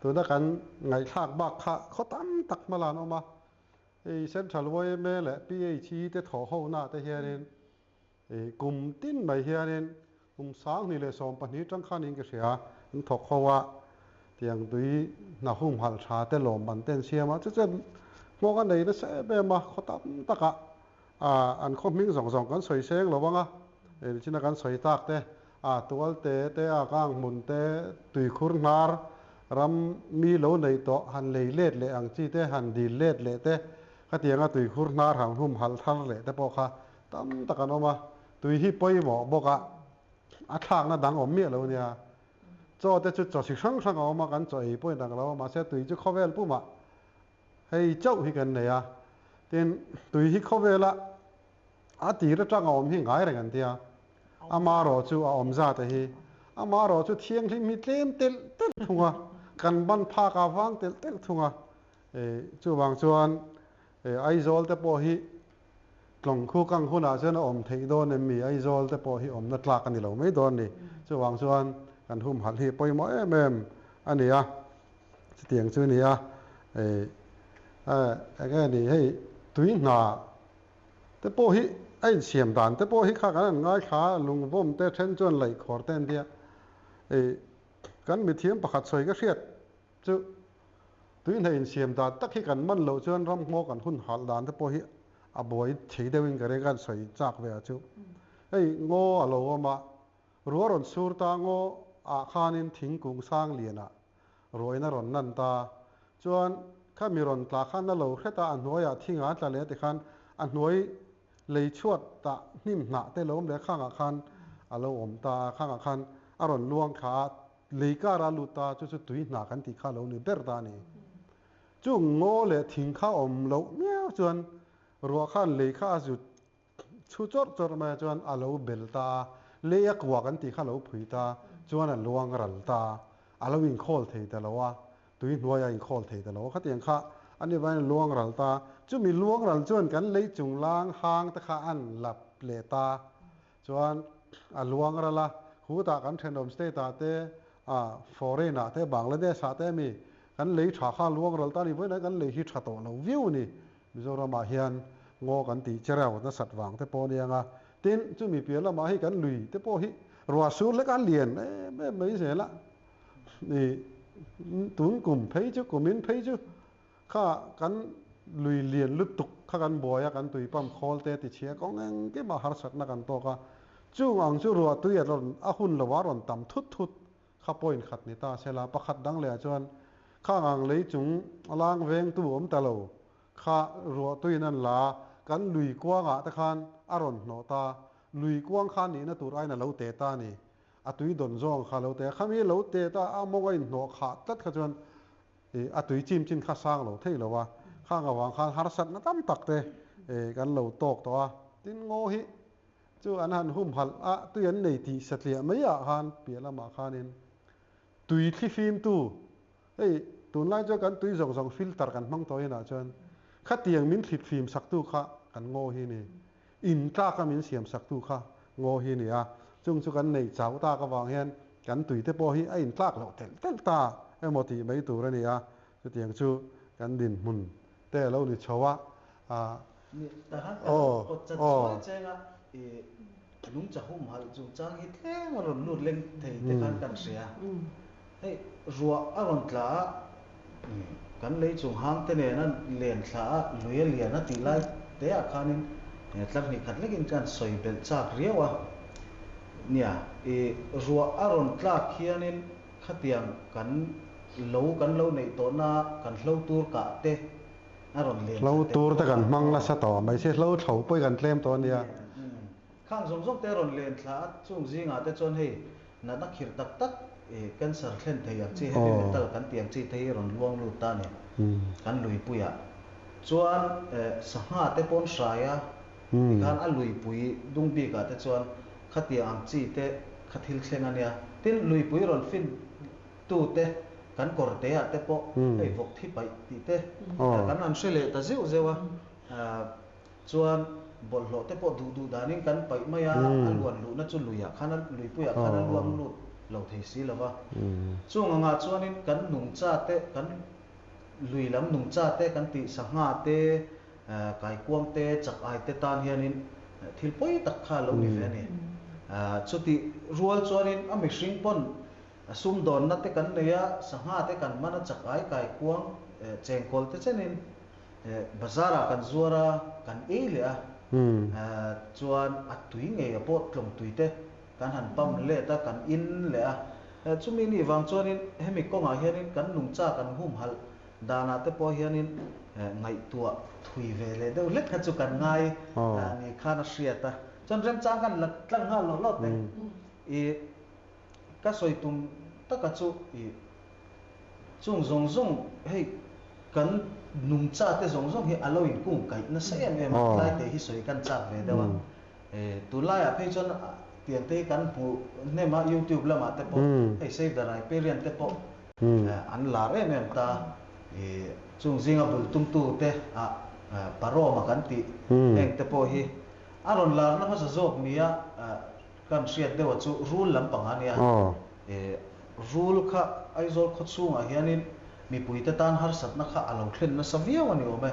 Tuna kan ngaihthlak bak kha khaw tam tak hma lan awm a, hei Central yma leh PHE te thawh ho na te hianin ih kum tin mai hianin kum 2012 tang khan in ka hria an thawk ho a, tiang tui hna humhalh tha te lawm ban te an siam a, chu chuan nghawng a nei nasa em em a, khaw tam takah an khaw hming zawng zawng kan sawi seng lo ang a, nichin a kan sawi tak te A tualte te, a kang hmun te, tuikhur hnar ram mi lo neih tawh han lei let leh ang chi te, han dil let leh te, khatianga tuikhur hnar han hum halh thar leh te pawh kha tam tak an awm a. Tui hi pawimawh bawk a, a thlakna dang awm miah lo nia. Chaw te chu chaw chi hrang hrang a awm a, kan chaw ei pawhin dang lo a, mahse tui chu khawvel pumah hei chauh hi kan nei a. Tin, tui hi khawvela A tir atang a awm hi ngai reng an tia. Amarawh chu a awm zat a hi. Amarawh chu thianghlim hi tlem telh telh thung a, kan ban phak a vang telh telh thung a. Chuvang chuan Aizawl te pawh hi Tlawng khu kang hunah chuan a awm theih dawn em mi? Aizawl te pawh hi awmna tlak a ni lo mai dawn ni. Chuvang chuan kan humhalh hi pawimawh em em a ni a, chutiang chu a ni a. Eng nge ni hei tui hna te pawh hi a insiam dan te pawh hi kha kan han ngaithla a, lungvawm te then chuan laihkhawr te an tia. Kan mithiam pakhat sawi ka hriat chu tui hna insiam dan tak hi kan man loh chuan ramngaw kan hun halh dan te pawh hi a buai thei deuhin ka ring a, kan sawi chak ve a chu. Hei ngaw a lo awm a, rua rawn sur ta ngaw ah khanin thingkung sang lianah ruain a rawn nan ta. Chuan kha mi rawn tla khan a lo hret a, a hnuaiah thing a tla leh tikhan a hnuai lei chhuat tah hnim hnah te lo awm leh khangah khan a lo awm ta a, khangah khan a rawn luang thla a, lei kar a lut ta, chu chu tui hnah kan tih kha lo ni ber ta a ni. Chung ngaw leh thing kha awm loh miau chuan ruah khan lei kha a zut chhu chawrh chawrh mai a chuan a lo bel ta a, lei a kua kan tih kha lo phui ta chuan a luang ral ta, a lo inkhawl thei ta lo a, tui hnuai a inkhawl thei ta lo a, khatiang kha a ni vangin a luang ral ta. Chumi luang ral chuan kan lei chunglang hang te kha an lap leh ta chuan a luang ral a, hutah kan thenawm state ah te, foreign ah te, Bangladesh ah te ami kan lei tha kha luang ral ta a ni vawiin ah kan lei hi tha tawh lo viau a ni. Mizoram ah hian ngaw kan tih chereu nasat vang te pawh a ni ang a, tin chumi piah lamah hi kan lui te pawh hi ruah sur hlek a lian em em mai zel a, tun kum phei chu kumin phei chu Kha kan lui lian lutuk kha kan buai a, kan tui pump khawl te ti chhia kawng engkim ah harsatna kan tawk a, chung ang chu ruah tui a rawn a hun lo a rawn tam thut thut kha point khat ni ta se la, pakhat dang leh ah chuan khang ang lei chung lang vengtu awm ta lo kha ruah tuiin an la a, kan lui kuang ah te khan a rawn hnawh ta, lui kuang kha nihna tur aiin a lo te ta a ni, a tui dawn zawng kha a lo te a, khami lo te ta a mawng a inhnawh khah tlat kha chuan I a tui chim chin kha sang lo thei lo a, khang avang khan harsatna tam tak te kan lo tawk tawh a. Tin ngaw hi chu an han humhalh a, tui an nei tih satliah mai ah khan piah lamah khanin tui thli fimtu, hei tunlai chuan kan tui zawng zawng filter kan hmang tawh inah chuan khatiang min thlit fim saktu kha kan ngaw hi ni, in tlaka min siam saktu kha ngaw hi ni a, chung chu kan nei chau tak avang hian kan tui te pawh hi a in tlak loh telh telh ta emaw tih mai tur a ni a, chutiang chu kan dinhmun te a lo ni chho a, ah aw aw. Lungcha humhalh chungchang hi tlem a rawn lut leng thei te khan kan hria. Hei ruah a rawn tla a, kan lei chung hang te nena len thla a, lui a lian a tih lai te ah khanin tlar hnih khat lekin kan sawi belh chak riau a. Nia, i ruah a rawn tlak hianin khatiang kan lo kan lo neih tawhna kan hlo tur kah te a rawn len Hlo tur te kan hmang nasa tawh mai si, hlo thlo pawh kan tlem tawh a nia. Khang zawng zawng te a rawn len thla a, chung zingah te chuan hei natna khirh tak tak cancer thlen thei ang chi, heavy metal kan tih ang chi te hi rawn luang lut ta a ni kan luipuiah. Chuan sangha te pawn hrai a, tikhan a luipui dung bikah te chuan khatiang ang chi te kha thil thleng a nia. Tin, luipui rawn fin tu te kan kawr te ah te pawh hei vawk thi paih tih te kan han hre leh ta zeuh zeuh a. Chuan bawlhhlawh te pawh duh duh danin kan paih mai a, a luan luhna chu luiah khan a luipuiah khan a luang lut lo thei si lo va. Chung angah chuanin kan nungcha te, kan lui lam nungcha te kan tih sangha te, kaikuang te, chak ai te tan hianin thil pawi tak kha a lo ni ve a ni. Chutih rual chuanin a mihring pawn sumdawnna te kan nei a, sangha te kan man a, chak ai kaikuang chengkawl te chenin Bazar ah kan zuar a, kan ei leh a, chuan a tui ngei a pawh tlawng tui te kan han pump let a, kan in leh a. Chumi nih vang chuanin hemi kawngah hianin kan nungcha kan humhalh danah te pawh hianin ngaihtuah thui ve leh deuh hlek kha chu kan ngai ni khan a hriat a. Chuan remchang kan la tlang nghal lawt lawt e. I ka sawi tum taka chu i Chung zawng zawng hei kan nungcha te zawng zawng hi a lo inkung kaih nasa em em a, tlai te hi sawi kan chak ve deuh a. Tunlaiah phei chuan tiang te hi kan hmuh hnem a, YouTube lamah te pawh hei Save the Riparian te pawh an lar em em ta. Chung zinga bul tumtu te ah Paroma kan tih heng te pawh hi. A rawn larna hmasa zawk nia kan hriat deuh a chu rul lampang a nia. Rul kha Aizawl khaw chhungah hianin mipuite tan harsatna kha a lo thlen nasa viau a ni awm e.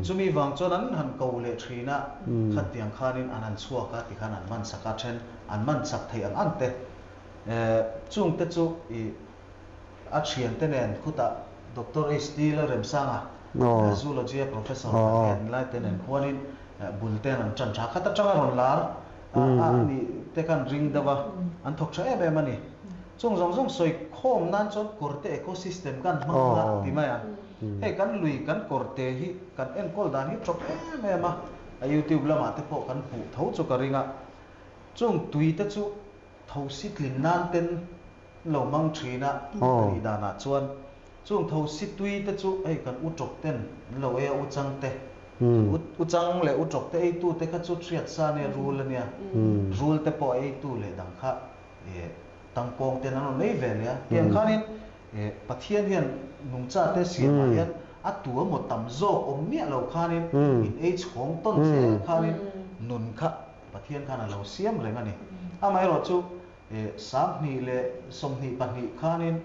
Chumi vang chuan an han ko leh thin a, khatiang khanin an han chhuak a tikhan an man sak a, then an man chak theih ang ang te. Chungte chu i a thiante nen khutah Doctor HD Lalremsanga, Zoology a Professor kan en lai te nen khuanin bul ten an tan tha. Khat atanga rawn lar a nih te khan ring deuh a, an thawk tha em em a ni. Chung zawng zawng sawi khawm nan chuan kawrte ecosystem kan hmang a ti mai a. Hei kan lui kan kawrte hi kan enkawl dan hi tawp em em a, a youtube lamah te pawh kan hmuh tho chu ka ring a. Chung tui te chu thosi tlin nan ten lo hmang thin a, a nih danah chuan chung thosi tui te chu hei kan u tawp ten an lo ei a, u chang te, u chang leh u tawp te eitu te kha chu hriat sa ania rul ania, rul te pawh a eitu leh dang kha tangkawng ten an rawn ei ve leh a, tiang khanin Pathian hian nungcha te siamah hian a tu emaw tam zawk awm miah lo khanin in ei chhawng tawn zel khanin nun kha Pathian khan a lo siam reng a ni. Amaherawhchu 2022 khanin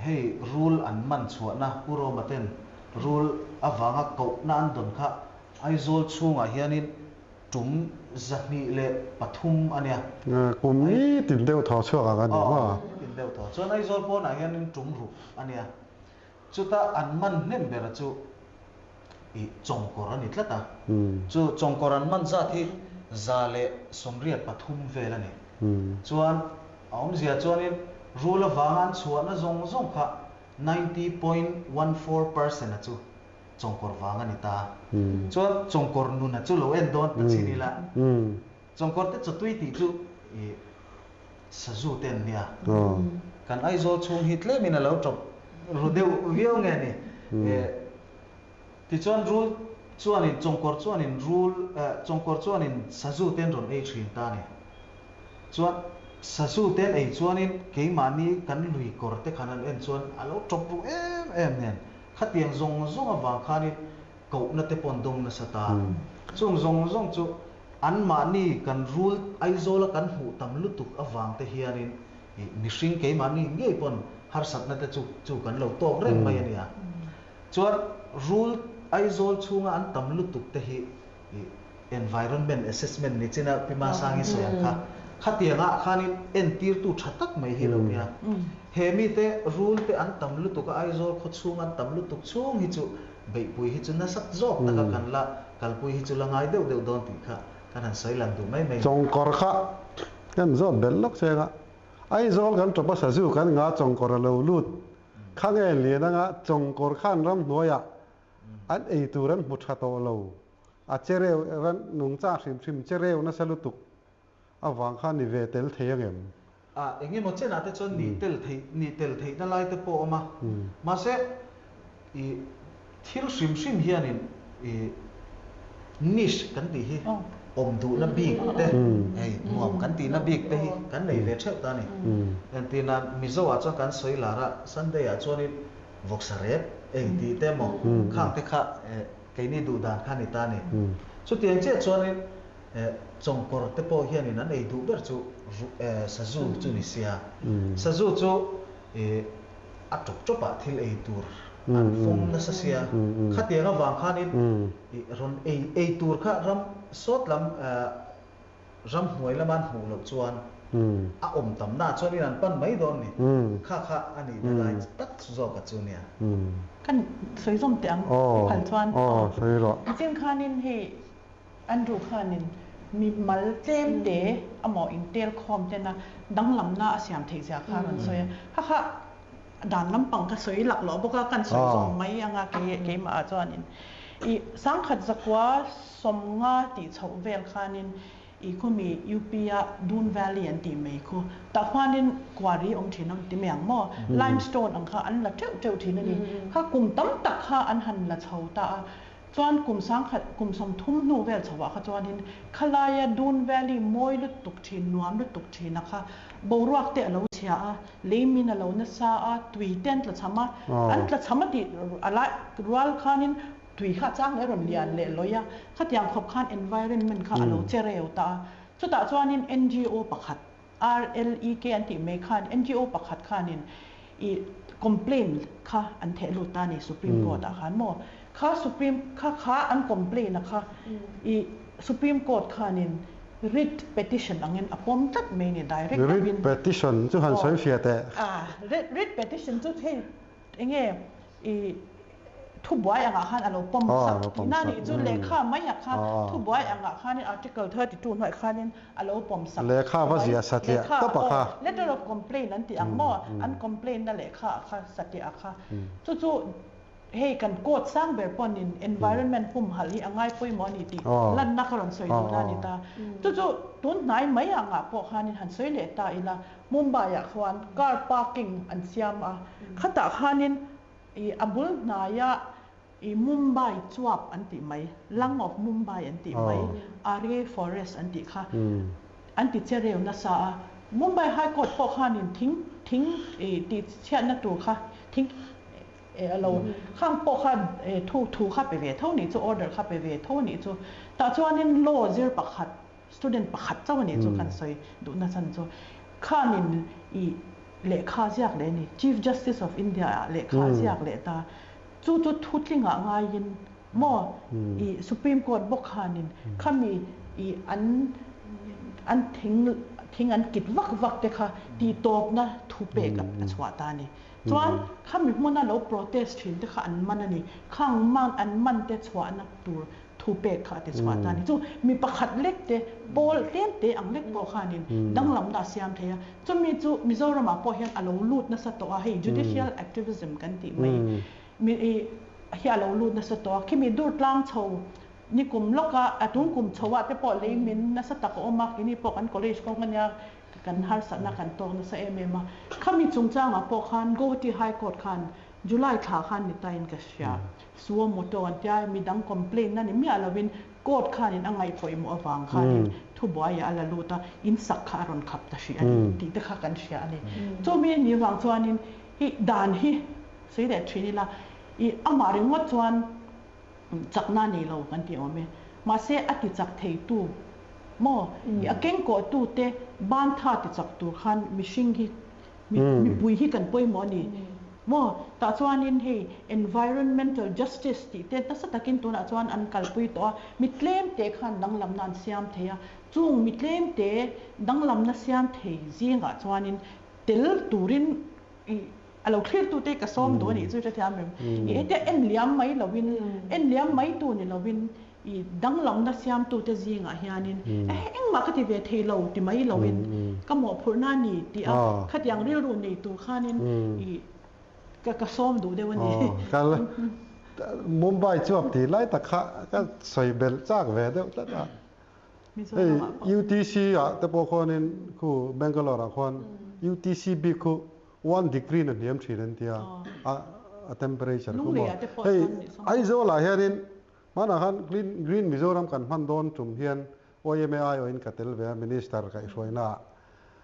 hei rul an man chhuahna Pu Roma ten rul avanga kohna an dawn kha Aizawl chhungah hianin tum 203 a nia. Kum ni tin deuh thaw chhuak ang a ni maw? Aw, ni tin deuh thaw. Chuan Aizawl pawnah hianin tum ruk a nia. Chuta an man hnem bera chu i chawngkawr a ni tlat a. Chu chawngkawr an man zat hi 183 vel a ni. Chuan a awmzia chuanin rul avanga an chhuahna zawng zawng kha 90.14% a chu chawngkawr vang a ni ta. Chuan chawngkawr nuna chu lo en dawn ta chin ila. Chawngkawr te chawtui tih chu i sazu te an nia. Kan Aizawl chhung hi tlemin a lo tawp ru deuh viau nge ni. Tichuan rul chuanin chawngkawr chuanin rul chawngkawr chuanin sazu te an rawn ei thin ta a ni. Chuan sazu te an ei chuanin keimahni kan lui kawr te khan an en chuan a lo tawp ru em em nen. Khatiang zawng zawng avang khanin kohna te pawh an dawng nasa ta. Chung zawng zawng chu anmahni kan rul Aizawla kan hmuh tam lutuk avang te hianin mihring keimahni ngei pawn harsatna te chu chu kan lo tawk reng mai a nia. Chuan rul Aizawl chhunga an tam lutuk te hi environment assessment ni china Pi Masangi sawi ang kha khatiangah khanin entirtu tha tak mai hi lo nia. He mite rul te an tam lutuk a, Aizawl khaw chhung an tam lutuk chhung hi chu beihpui hi chu nasat zawk taka kan la kalpui hi chu la ngai deuh deuh dawn tih kha kan han sawi lang duh mai mai. Chawngkawr kha kan zawt belh lawk cheng a, Aizawl kan tawp a sazu kan nga chawngkawr a lo lut kha nge lian anga chawngkawr khan ramhnuaiah an ei tur an hmu tha tawh lo. A che reuh ran nungcha hrim hrim che reuh nasa lutuk avang khan ni ve tel thei ang em? A eng emaw chenah te chuan nih tel theih nih tel theihna lai te pawh a awm a. Mahse i thil hrim hrim hianin i niche kan tih hi awm duhna bik te hei nuam kan tihna bik te hi kan nei ve theuh ta a ni. Entirna Mizo-ah chuan kan sawi lar a, Sunday-ah chuanin vawksa rep ei tih te emaw khang te kha Keini duh dan kha ni ta ni. Chutiang chiah chuanin chawngkawr te pawh hianin an ei duh ber chu sazu chu ni sia. Sazu chu a tawp tawpah thil ei tur an fawm nasa sia. Khatiang avang khanin rawn ei ei tur kha ram sawt lam Ramhnuai lama an hmuh loh chuan a awm tam na chuanin an pan mai dawn ni. Kha kha a nih na lai tak zawk a chu nia. Kan sawi zawm teh ang i phal chuan. Aw sawi rawh. Nichin khanin hei Andrew khanin mi mal tlem te amaw in tel khawm tena danglamna a siam theih zia kha a rawn sawi a. Kha kha dan lampang ka sawi lak loh bawk a, kan sawi zawm mai anga keimah ah chuanin i sangkhat zakua 50 tih chhoh vel khanin i khumi UP a Doon Valley an tih mai khu tah khuanin quarry awm thin ang ti mai ang maw limestone ang kha an la teuh teuh thin a ni kha kum tam tak kha an han la chho ta a Chuan kum sangkhat, kum 30 hnu vel chhoah kha chuanin khalaia Doon Valley mawi lutuk thin, nuam lutuk thina kha boruak te a lo chhia a, leimin a lo nasa a, tui te an tla cham a, an tla cham a tih a lai rual khanin Tui kha chang leh rawn lian leh lawih a, khatiang khawp khan environment kha a lo che reu ta a. Chutah chuanin NGO pakhat, RLEK an tih mai khan NGO pakhat khanin i complaint kha an theh lut ta a ni Supreme Court ah khan maw. Kha Supreme kha kha an complaint a kha i Supreme Court khanin writ petition angin a pawm tlat mai a ni direct Writ lovin. petition chu han Aw sawi fiah teh. A writ petition chu hei enge i Thubuai angah khan a lo pawm sak tihna a nih chu lehkha maiah khan thubuai angah khanin Article 32 hnuaiah khanin a lo pawm sak. Lehkha va ziah satliah tawp a kha. Letter of complaint an tih ang maw? An complaint na lehkha ah kha satliah ah kha. Chu chu hei kan court sang ber pawnin environment humhalh hi a ngai pawimawh a ni tih lanna ka rawn sawi duhna a ni ta. Chu chu tun hnai mai angah pawh khanin han sawi leh ta ila Mumbai ah khuan car parking an siam a, khatah khanin I a bul hnaia i Mumbai chuap an tih mai, Lung of Mumbai an tih mai, Aarey Forest an tih kha an ti che reu nasa a. Mumbai High Court pawh khanin thing thing i tih chhiatna tur kha thing a lo khang pawh kha thu thu kha pe ve tho nih chu, order kha pe ve tho nih chu. Tah chuanin law zir pakhat Student pakhat chauh a nih chu kan sawi duhna chhan chu khanin i lehkha ziak leh a ni. Chief Justice of India ah lehkha ziak leh ta. Chu chu thutlingah ngaiin maw i Supreme Court bawk khanin khami i an an thing thing an kit vak vak te kha tihtawpna thu pek a chhuah ta a ni. Chuan khami hmuna lo protest thin te kha an man a ni. Khang man an man te chhuahna tur Thu pek kha a ti chhuah ta a ni. Chu mi pakhat lek te, pawl tlem te ang lek pawh khanin danglamna a siam thei a. Chumi chu Mizoramah pawh hian a lo lut nasa tawh a, hei judicial activism kan tih mai mi hi a lo lut nasa tawh a. Khimi dur tlang chho nikum lawka a tung kum chhoah te pawh lei min nasa tak a awm a, keini pawh kan college kawng ania kan harsatna kan tawk nasa em em a. Khami chungchangah pawh khan Guwahati High Court khan July thla khan ni tain ka hria. Suo moto an tia, midang complaint na ni miah lovin court khanin a ngaihpawimawh avang khanin thubuai ah a la lut a, in sak kha a rawn khap ta hrih a ni tih te kha kan hria a ni. Chumi a nih vang chuanin i dan hi sawi leh thin ila, i amah ringawt chuan chakna a nei lo kan ti awm e. Mahse a ti chak theitu maw, i a kengkawhtute ban tha ti chak tur khan mihring hi Mipui hi kan pawimawh a ni maw? Tah chuanin hei environmental justice tih te nasa takin tunah chuan an kalpui tawh a, mi tlemte khan danglamna an siam thei a, chung mi tlemte danglamna siam thei zingah chuanin tel turin i a lo thlirtute ka sawm duh a nih chu hrethiam em? I hetia en liam mai lovin, en liam mai tu ni lovin I danglamna siamtute zingah hianin engmah ka ti ve thei lo ti mai loin ka mawhphurhna a ni tih a khatiang rilru nei tur khanin i ka sawm duh deuh a ni. Kal Mumbai chuap tih lai tak kha ka sawi belh chak ve deuh tlat a. Hei UTC ah te pawh khuanin khu Bangalore ah khuan UTC bik khu one degree na hniam thin an tia a temperature khu maw. Hei Aizawl ah hianin Hmanah khan Green Green Mizoram kan hman dawn tum hian YMA aiawhin ka tel ve a, Minister kaihhruainaah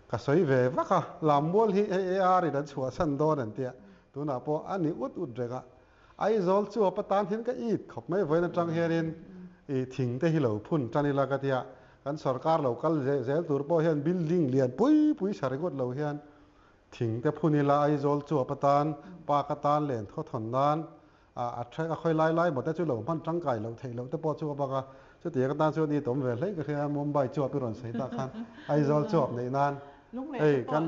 ka sawi ve vak a, Lammual hi hei AR in an chhuahsan dawn an tia, tunah pawh a ni ut ut reng a. Aizawl chuap atan hian ka it khawp mai, vawiin atang hianin i thing te hi lo phun tan ila ka tia, kan sorkar lo kal zel tur pawh hian building lian pui pui sa ringawt lo hian thing te phun ila Aizawl chuap atan, park atan len thawthawn nan A a a khawi lai lai maw te chu lo hman tangkai loh theih loh te pawh chu a bak a, chutiang atan chuan i tawm ve hlei ka hria a, Mumbai chuap i rawn sawi tak khan Aizawl chuap neih nan hei kan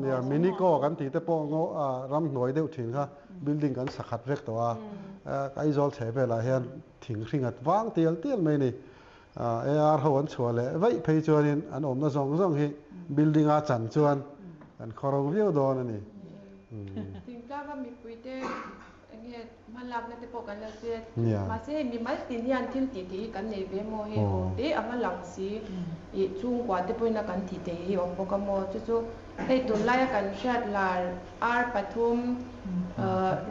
nia Minico kan tih te pawh ngaw a ramhnuai deuh thin kha building kan sa khat vek tawh a, Aizawl chheh velah hian thing hringat vang tial tial mai a ni. AR ho an chhuah leh vaih phei chuanin an awmna zawng zawng hi building a chan chuan kan khawro viau dawn a ni. Thingtlanga mipuite enge hmalakna te pawh kan lo hria. Mahse hei mimal tin hian thil tih theih hi kan nei ve maw hei aw te anga lang si ih chhungkua te pawhin a kan tih theih hi awm bawk a maw chu chu hei tunlaia kan hriat lar R pathum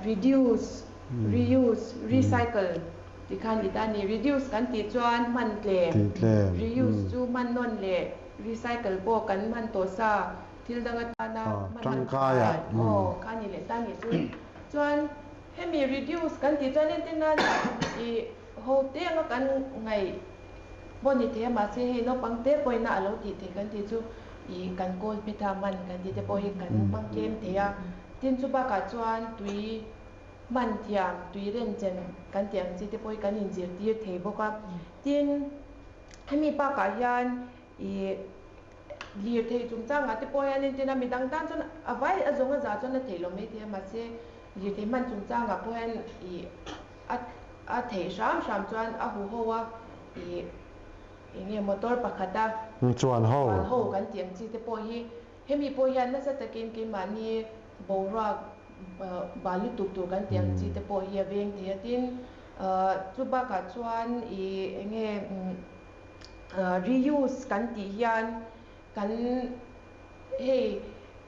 reduce, reuse, recycle Ti khan ni ta ni. Reduce kan tih chuan hman tlem, reuse chu hman nawn leh recycle pawh kan hman tawh sa thil dang atana hman tangkai aw kha ni leh ta ni chu. Chuan Hemi reduce kan tih chuan entir nan ih ho te anga kan ngaih pawh ni thei a mahse hei naupang te pawhin a lo tih theih kan tih chu ih kan kawl phet a man kan tih te pawh hi kan hmang tlem thei a. Tin chu bakah chuan tui hman thiam, tui renchem kan tih ang chi te pawh hi kan inzirtir thei bawk a. Tin hemi bakah hian ih Lirthei chungchangah te pawh hian entir a, midang tan chuan a vai a zawng a za chuan a theih lo mai thei a, mahse lirthei hman chungchangah pawh hian ih a a theih hram hram chuan a huho a ih eng nge motor pakhat a Chuan ho. Chuan ho kan tih ang chi te pawh hi hemi pawh hian nasa takin keimahni boruak bal lutuk tur kan tih ang chi te pawh hi a veng thei a, tin chu bakah chuan ih eng nge Reuse kan tih hian kan hei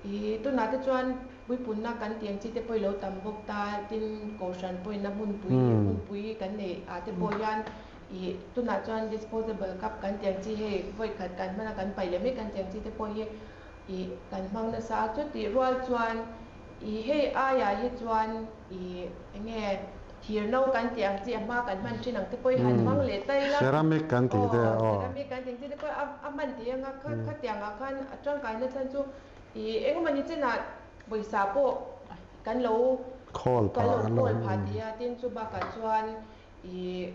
ih tunah te chuan puipunna kan tih ang chi te pawh i lo tam bawk ta, tin kohhran pawhin a hmunpui hmunpui kan neih ah te pawh hian ih tunah chuan disposable cup kan tih ang chi hei vawi khat kan hman a kan paih leh mai kan tih ang chi te pawh hi ih kan hmang nasa a, chutih rual chuan ih hei aiah hi chuan ih eng nge Thir no kan tih ang chi a hma kan hman thin ang te pawh i han hmang leh ta ila. Ceramic kan tih te aw. Ceramic kan tih ang chi te pawh a hman thei anga kha khatiang ah khan a tangkaina chhan chu i engemaw ni chinah pawisa pawh kan lo Khawl kan phah lo kan lo khawl phah thei a, tin chu bakah chuan i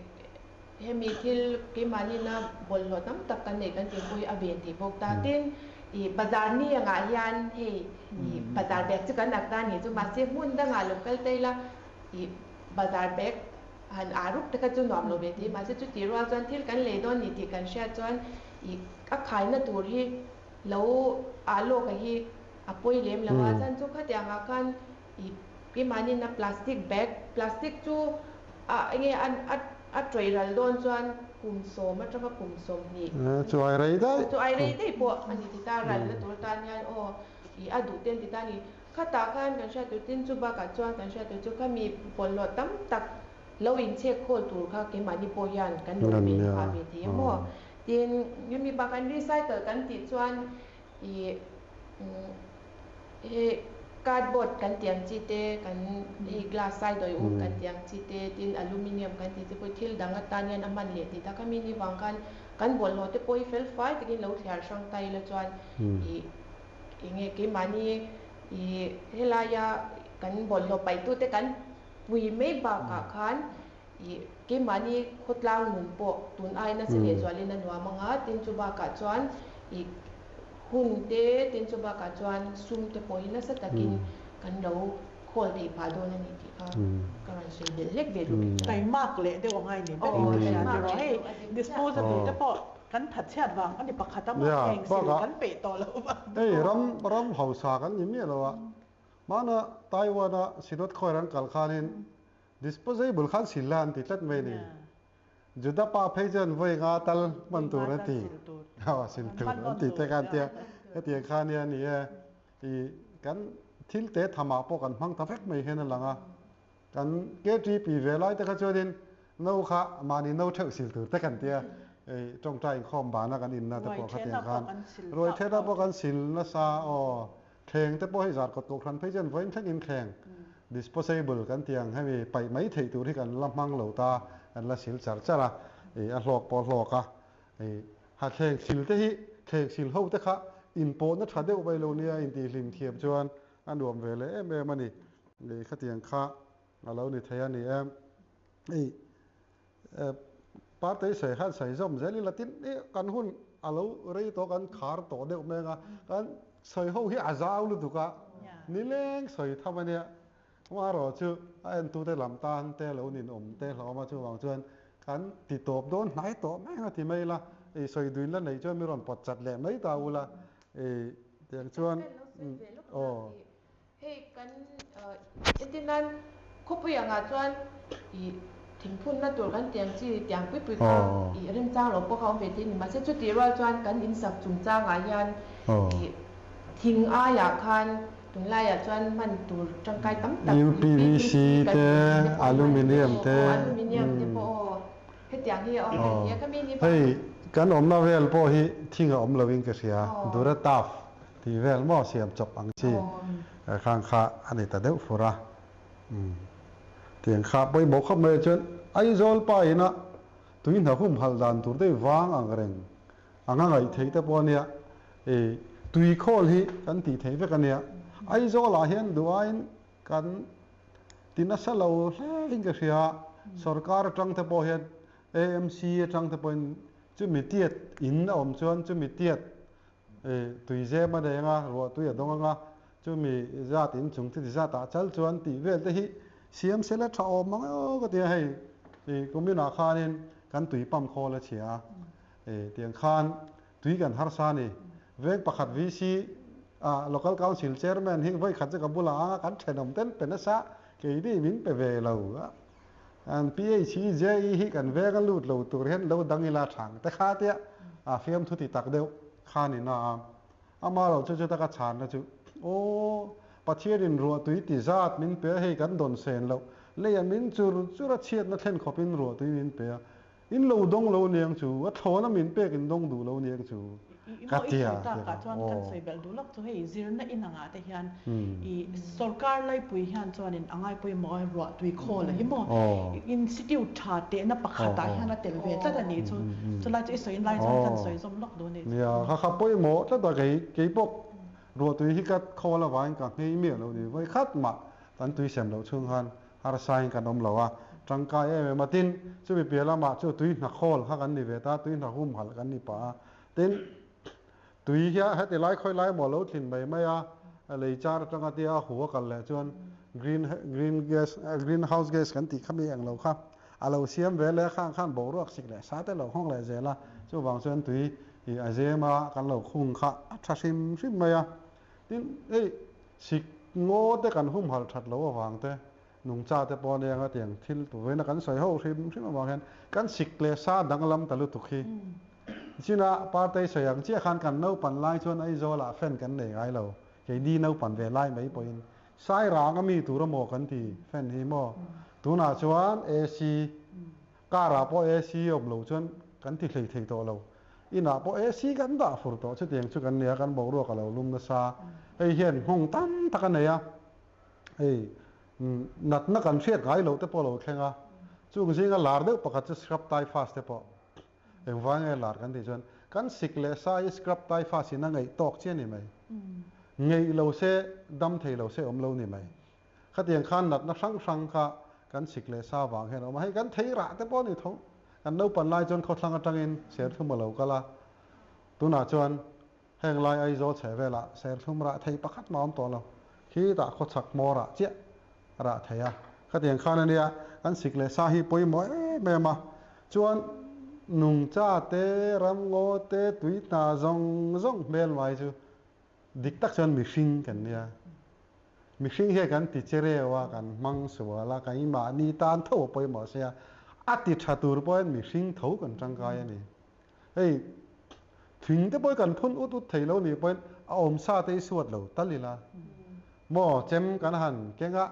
hemi thil keimahni-na bawlhhlawh tam tak kan neih kan tih pawh hi a ven thei bawk ta. Tin i bazar ni angah hian hei i bazar bag chu kan ak ta ni chu mahse hmun dangah lo kal ta ila I bazar bag han ah rup te kha chu nuam lo ve thei mahse chutih rual chuan thil kan lei dawn ni tih kan hriat chuan i a khaina tur hi lo ah lawk a hi a pawi lem lo a chuan chu khatiang ah khan i keimahni na plastic bag plastic chu a enge a a a tawih ral dawn chuan kum sawm atanga kum sawmhnih Chu ai rei daih chu ai rei daih pawh a ni ti ta ralna tur tan hian aw i a duh ten ti ta ni. Khatah khan kan hriat tur tin chu bakah chuan kan hriat tur chu khami bawlhhlawh tam tak lo inchhek khawl tur kha keimahni pawh hian kan lo ven phah ve thei a maw? Tin, hemi bakah recycle kan tih chuan ih hei cardboard kan tih ang chi te, kan hei glass sai dawi um kan tih ang chi te, tin aluminium kan tih te pawh thil dang atan hian a hman leh tih tak khami ni vang khan kan bawlhhlawh te pawh hi fel fai takin lo thliar hrang ta ila chuan ih Enge keimahni i helaia kan bawlhhlawh paihtute kan pui mai bakah khan i keimahni khawtlang nun pawh tun ai nasa leh zualin a nuam ang a, tin chu bakah chuan i hun te, tin chu bakah chuan sum te pawh hi nasa takin kan lo khawl thei phah dawn a ni tih kha ka rawn sawi belh hlek ve duh. Taimak leh deuh a ngai ni berin ka hria tiraw hei disposable te pawh Kan thatchhiat vang a ni pakhat a, mah eng sil kan peih tawh lo vang te Hei ram ram hausa kan ni miah lo a, hmana Taiwan a Synod khawi ran kal khanin disposable khan sil la an ti tlat mai ni. Juda pa phei chuan vawi nga tal hman tur an ti, sil tur an ti te khan tia, hetiang khan hi a ni e, i kan thil te thamah pawh kan hmang ta vek mai hian a lang a. Kan KTP ve lai te kha chuanin no kha mahni no theuh sil tur te kan tia, hei tawngtai inkhawm bana kan inna te pawh khatiang khan ruai thena pawh kan sil nasa aw, thleng te pawh hei zar kawt kohhran phei chuan vawiin thlengin thleng disposable kan ti ang hemi paih mai theih tur hi kan la hmang lo ta, kan la sil char char a, ih a hlawk pawh a hlawk a, ih ha thleng sil te hi thleng sil ho te kha inpawhna tha deuh mai lo nia intihhlim thiam chuan a nuam ve leh em em a ni. Ih khatiang kha a lo ni thei a ni em. Ih Partei sawi khan sawi zawm zel ila tin ih kan hun a lo rei tawh kan khar tawh deuh meng a, kan sawi ho hi a zau lutuk a, nileng sawi tham a nia. Amaherawh chu a entute lam tan te lo ninawm te hlawm a, chuvang chuan kan ti tawp dawn hnai tawh meng a ti mai ila, ih sawi duin la neih chuan mi rawn pawt chat leh mai ta ula, ih tiang chuan aw. Hei kan entir nan khawpui angah chuan ih thingphunna tur kan tiang chi tiang pui pui kha ih remchang lo pawh kha awm ve thei a ni. Mahse chutih rual chuan kan insak chungchangah hian ih thing aiah khan tunlaiah chuan hman tur tangkai tam tak UPVC te aluminium te aluminium te pawh aw hetiang hi a awm ve thei a. Khami ni Hei kan awmna vel pawh hi thing a awm loin ka hria Durataf Tih vel maw siam chawp ang chi khang kha a ni ta deuh fur a. Umm. Tiang kha pawimawh khawp mai chuan Aizawl pa ina tui hna humhalh dan tur te vang ang reng anga ngaih theih te pawh ania. I tui khawl hi kan tih theih vek ania. Aizawl ah hian duh aiin kan ti nasa lo hle in ka hria. Sorkar atang te pawh hian AMC atang te pawhin chumi tiat in a awm chuan chumi tiat tui zem a nei anga, ruah tui a dawng anga, chumi zat in chung chuti zat ah chal chuan tih vel te hi siam sela tha awm ang aw ka ti a, hei kuminah khanin kan tui pump khawl a chhia a, tiang khan tui kan harsa a ni. Veng pakhat VC ah Local Council Chairman hi vawi khat chu ka bulah anga kan thenawm ten pe nasa keini min pe ve lo a, an PHEJE hi kan veng a lut lo tur hian lo dang ila thang te kha tia a fiamthu ti tak deuh kha ni na a, ama lo chu chu taka chhanna chu aw Pathianin ruahtui ti zat min pe a, hei kan dawn sen loh leia min chur chur a chhiatna thlen khawpin ruahtui min pe a, In lo dawng lo niang chu, a thlawna min pek in dawng duh lo niang chu, ka ti a. I takah chuan kan sawi belh duh lawk chu hei zirna inangah te hian i sorkar laipui hian chuanin a ngai pawimawh a ruah tui khawl a hi maw institute tha tehna pakhatah hian a tel ve tlat a nih chu, chulai chu i sawi lai chuan kan sawi zawm lawk duh a nih chu. Nia, kha kha pawimawh tlat a kei keipawh ruah tui hi ka khawl avangin ka nghei miah lo ni, vawi khat mah kan tui sem loh chhung khan Harsain kan awm lo a, tangkai em em a. Tin, chumi piah lamah chu tui hna khawl kha kan ni ve ta, tui hna humhalh kan ni pah a. Tin, tui hian heti lai khawi lai emaw lo thlin mai mai a, lei char atanga tia a hu a kal leh chuan green green gas green house gas kan tih kha mi eng lo kha a lo siam ve leh khang khan boruak sik leh sa te lo nghawk leh zel a. Chuvang chuan tui ih a zem a, kan lo khung kha a tha hrim hrim mai a. Tin, hei sik ngaw te kan humhalh that lo avang te, nungcha te pawh ania nga tiang thil tuvaina kan sawi ho hrim hrim avang hian kan sik leh sa danglam ta lutuk hi. China partei sawi ang chiah khan kan naupan lai chuan Aizawlah fan kan nei ngai lo, keini naupan ve lai mai pawhin Sairang a mi tur amaw kan ti fan hi maw? Tunah chuan AC Car ah pawh AC awm lo chuan kan ti hlei thei tawh lo. Inah pawh AC kan dah fur tawh chutiang chu kan nia, kan boruak a lo lum nasa. Hei hian nghawng tam tak a nei a, hei natna kan hriat ngai loh te pawh a lo thleng a. Chung zinga lar deuh pakhat chu scrub typhus te pawh engvang nge lar kan tih chuan kan sik leh sa hi scrub typhus in a ngeih tawk chiah a ni mai. Ngeih lo se dam thei lo se awm lo ni mai. Khatiang khan natna hrang hrang kha kan sik leh sa vang hian a awm a, hei kan thei rah te pawh a ni tho. Kan naupan lai chuan khawthlang atangin serthlum a lo kal a, tunah chuan heng lai Aizawl chheh velah serthlum rah thei pakhat mah a awm tawh lo. Khitah khawchhak hmawr ah chiah a rah thei a. Khatiang khan a nia, kan sik leh sa hi pawimawh em em a. Chuan nungcha te, ramngaw te, tui hna zawng zawng hmel mai chu Dik tak chuan mihring kan nia. Mihring hian kan ti che reu a, kan hmang sual a, kan mahni tan tho a pawimawh sia, a ti tha tur pawhin mihring tho kan tangkai a ni. Hei thing te pawh hi kan phun ut ut thei lo nih pawhin a awm sa te hi suat lo tal ila. Maw chem kan han keng a,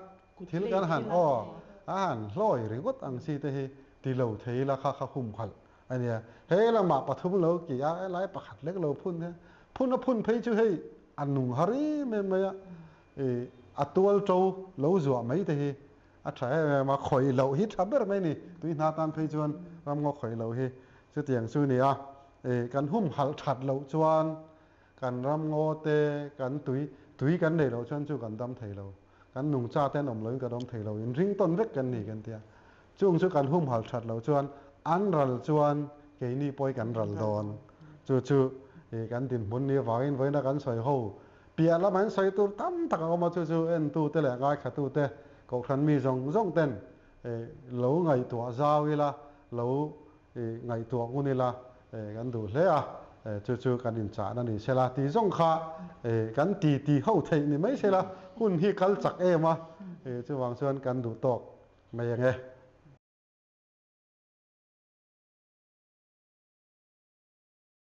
thil kan han aw a han hlawi ringawt ang chi te hi ti lo thei ila kha kha humhalh A nia, he lamah pathum lo ki a, helai pakhat lek lo phun hian phun a phun phei chu hei a nung har em em mai a, i a tual to lo zuah mai te hi a tha em em a, khawih loh hi tha ber mai ni, tui hna tan phei chuan ramngaw khawih loh hi chutiang chu ni a, i kan humhalh that loh chuan kan ramngaw te kan tui tui kan neih loh chuan chu kan dam thei lo, kan nungcha te an awm loin kan awm thei lo, inring tawn vek kan ni kan tia. Chung chu kan humhalh that loh chuan an ral chuan keini pawh hi kan ral dawn. Chu chu kan dinhmun ni avangin vawiina kan sawi ho piah lam an sawi tur tam tak a awm a, chu chu entute leh ngaithlatute Kohhran mi zawng zawng ten lo ngaihtuah zau ila, lo ngaihtuah ngun ila kan duh hle a, chu chu kan inchahna ni sela tih zawng kha kan ti ti ho theih ni mai sela, hun hi kal chak em a, chuvang chuan kan duh tawk. Mai ang e.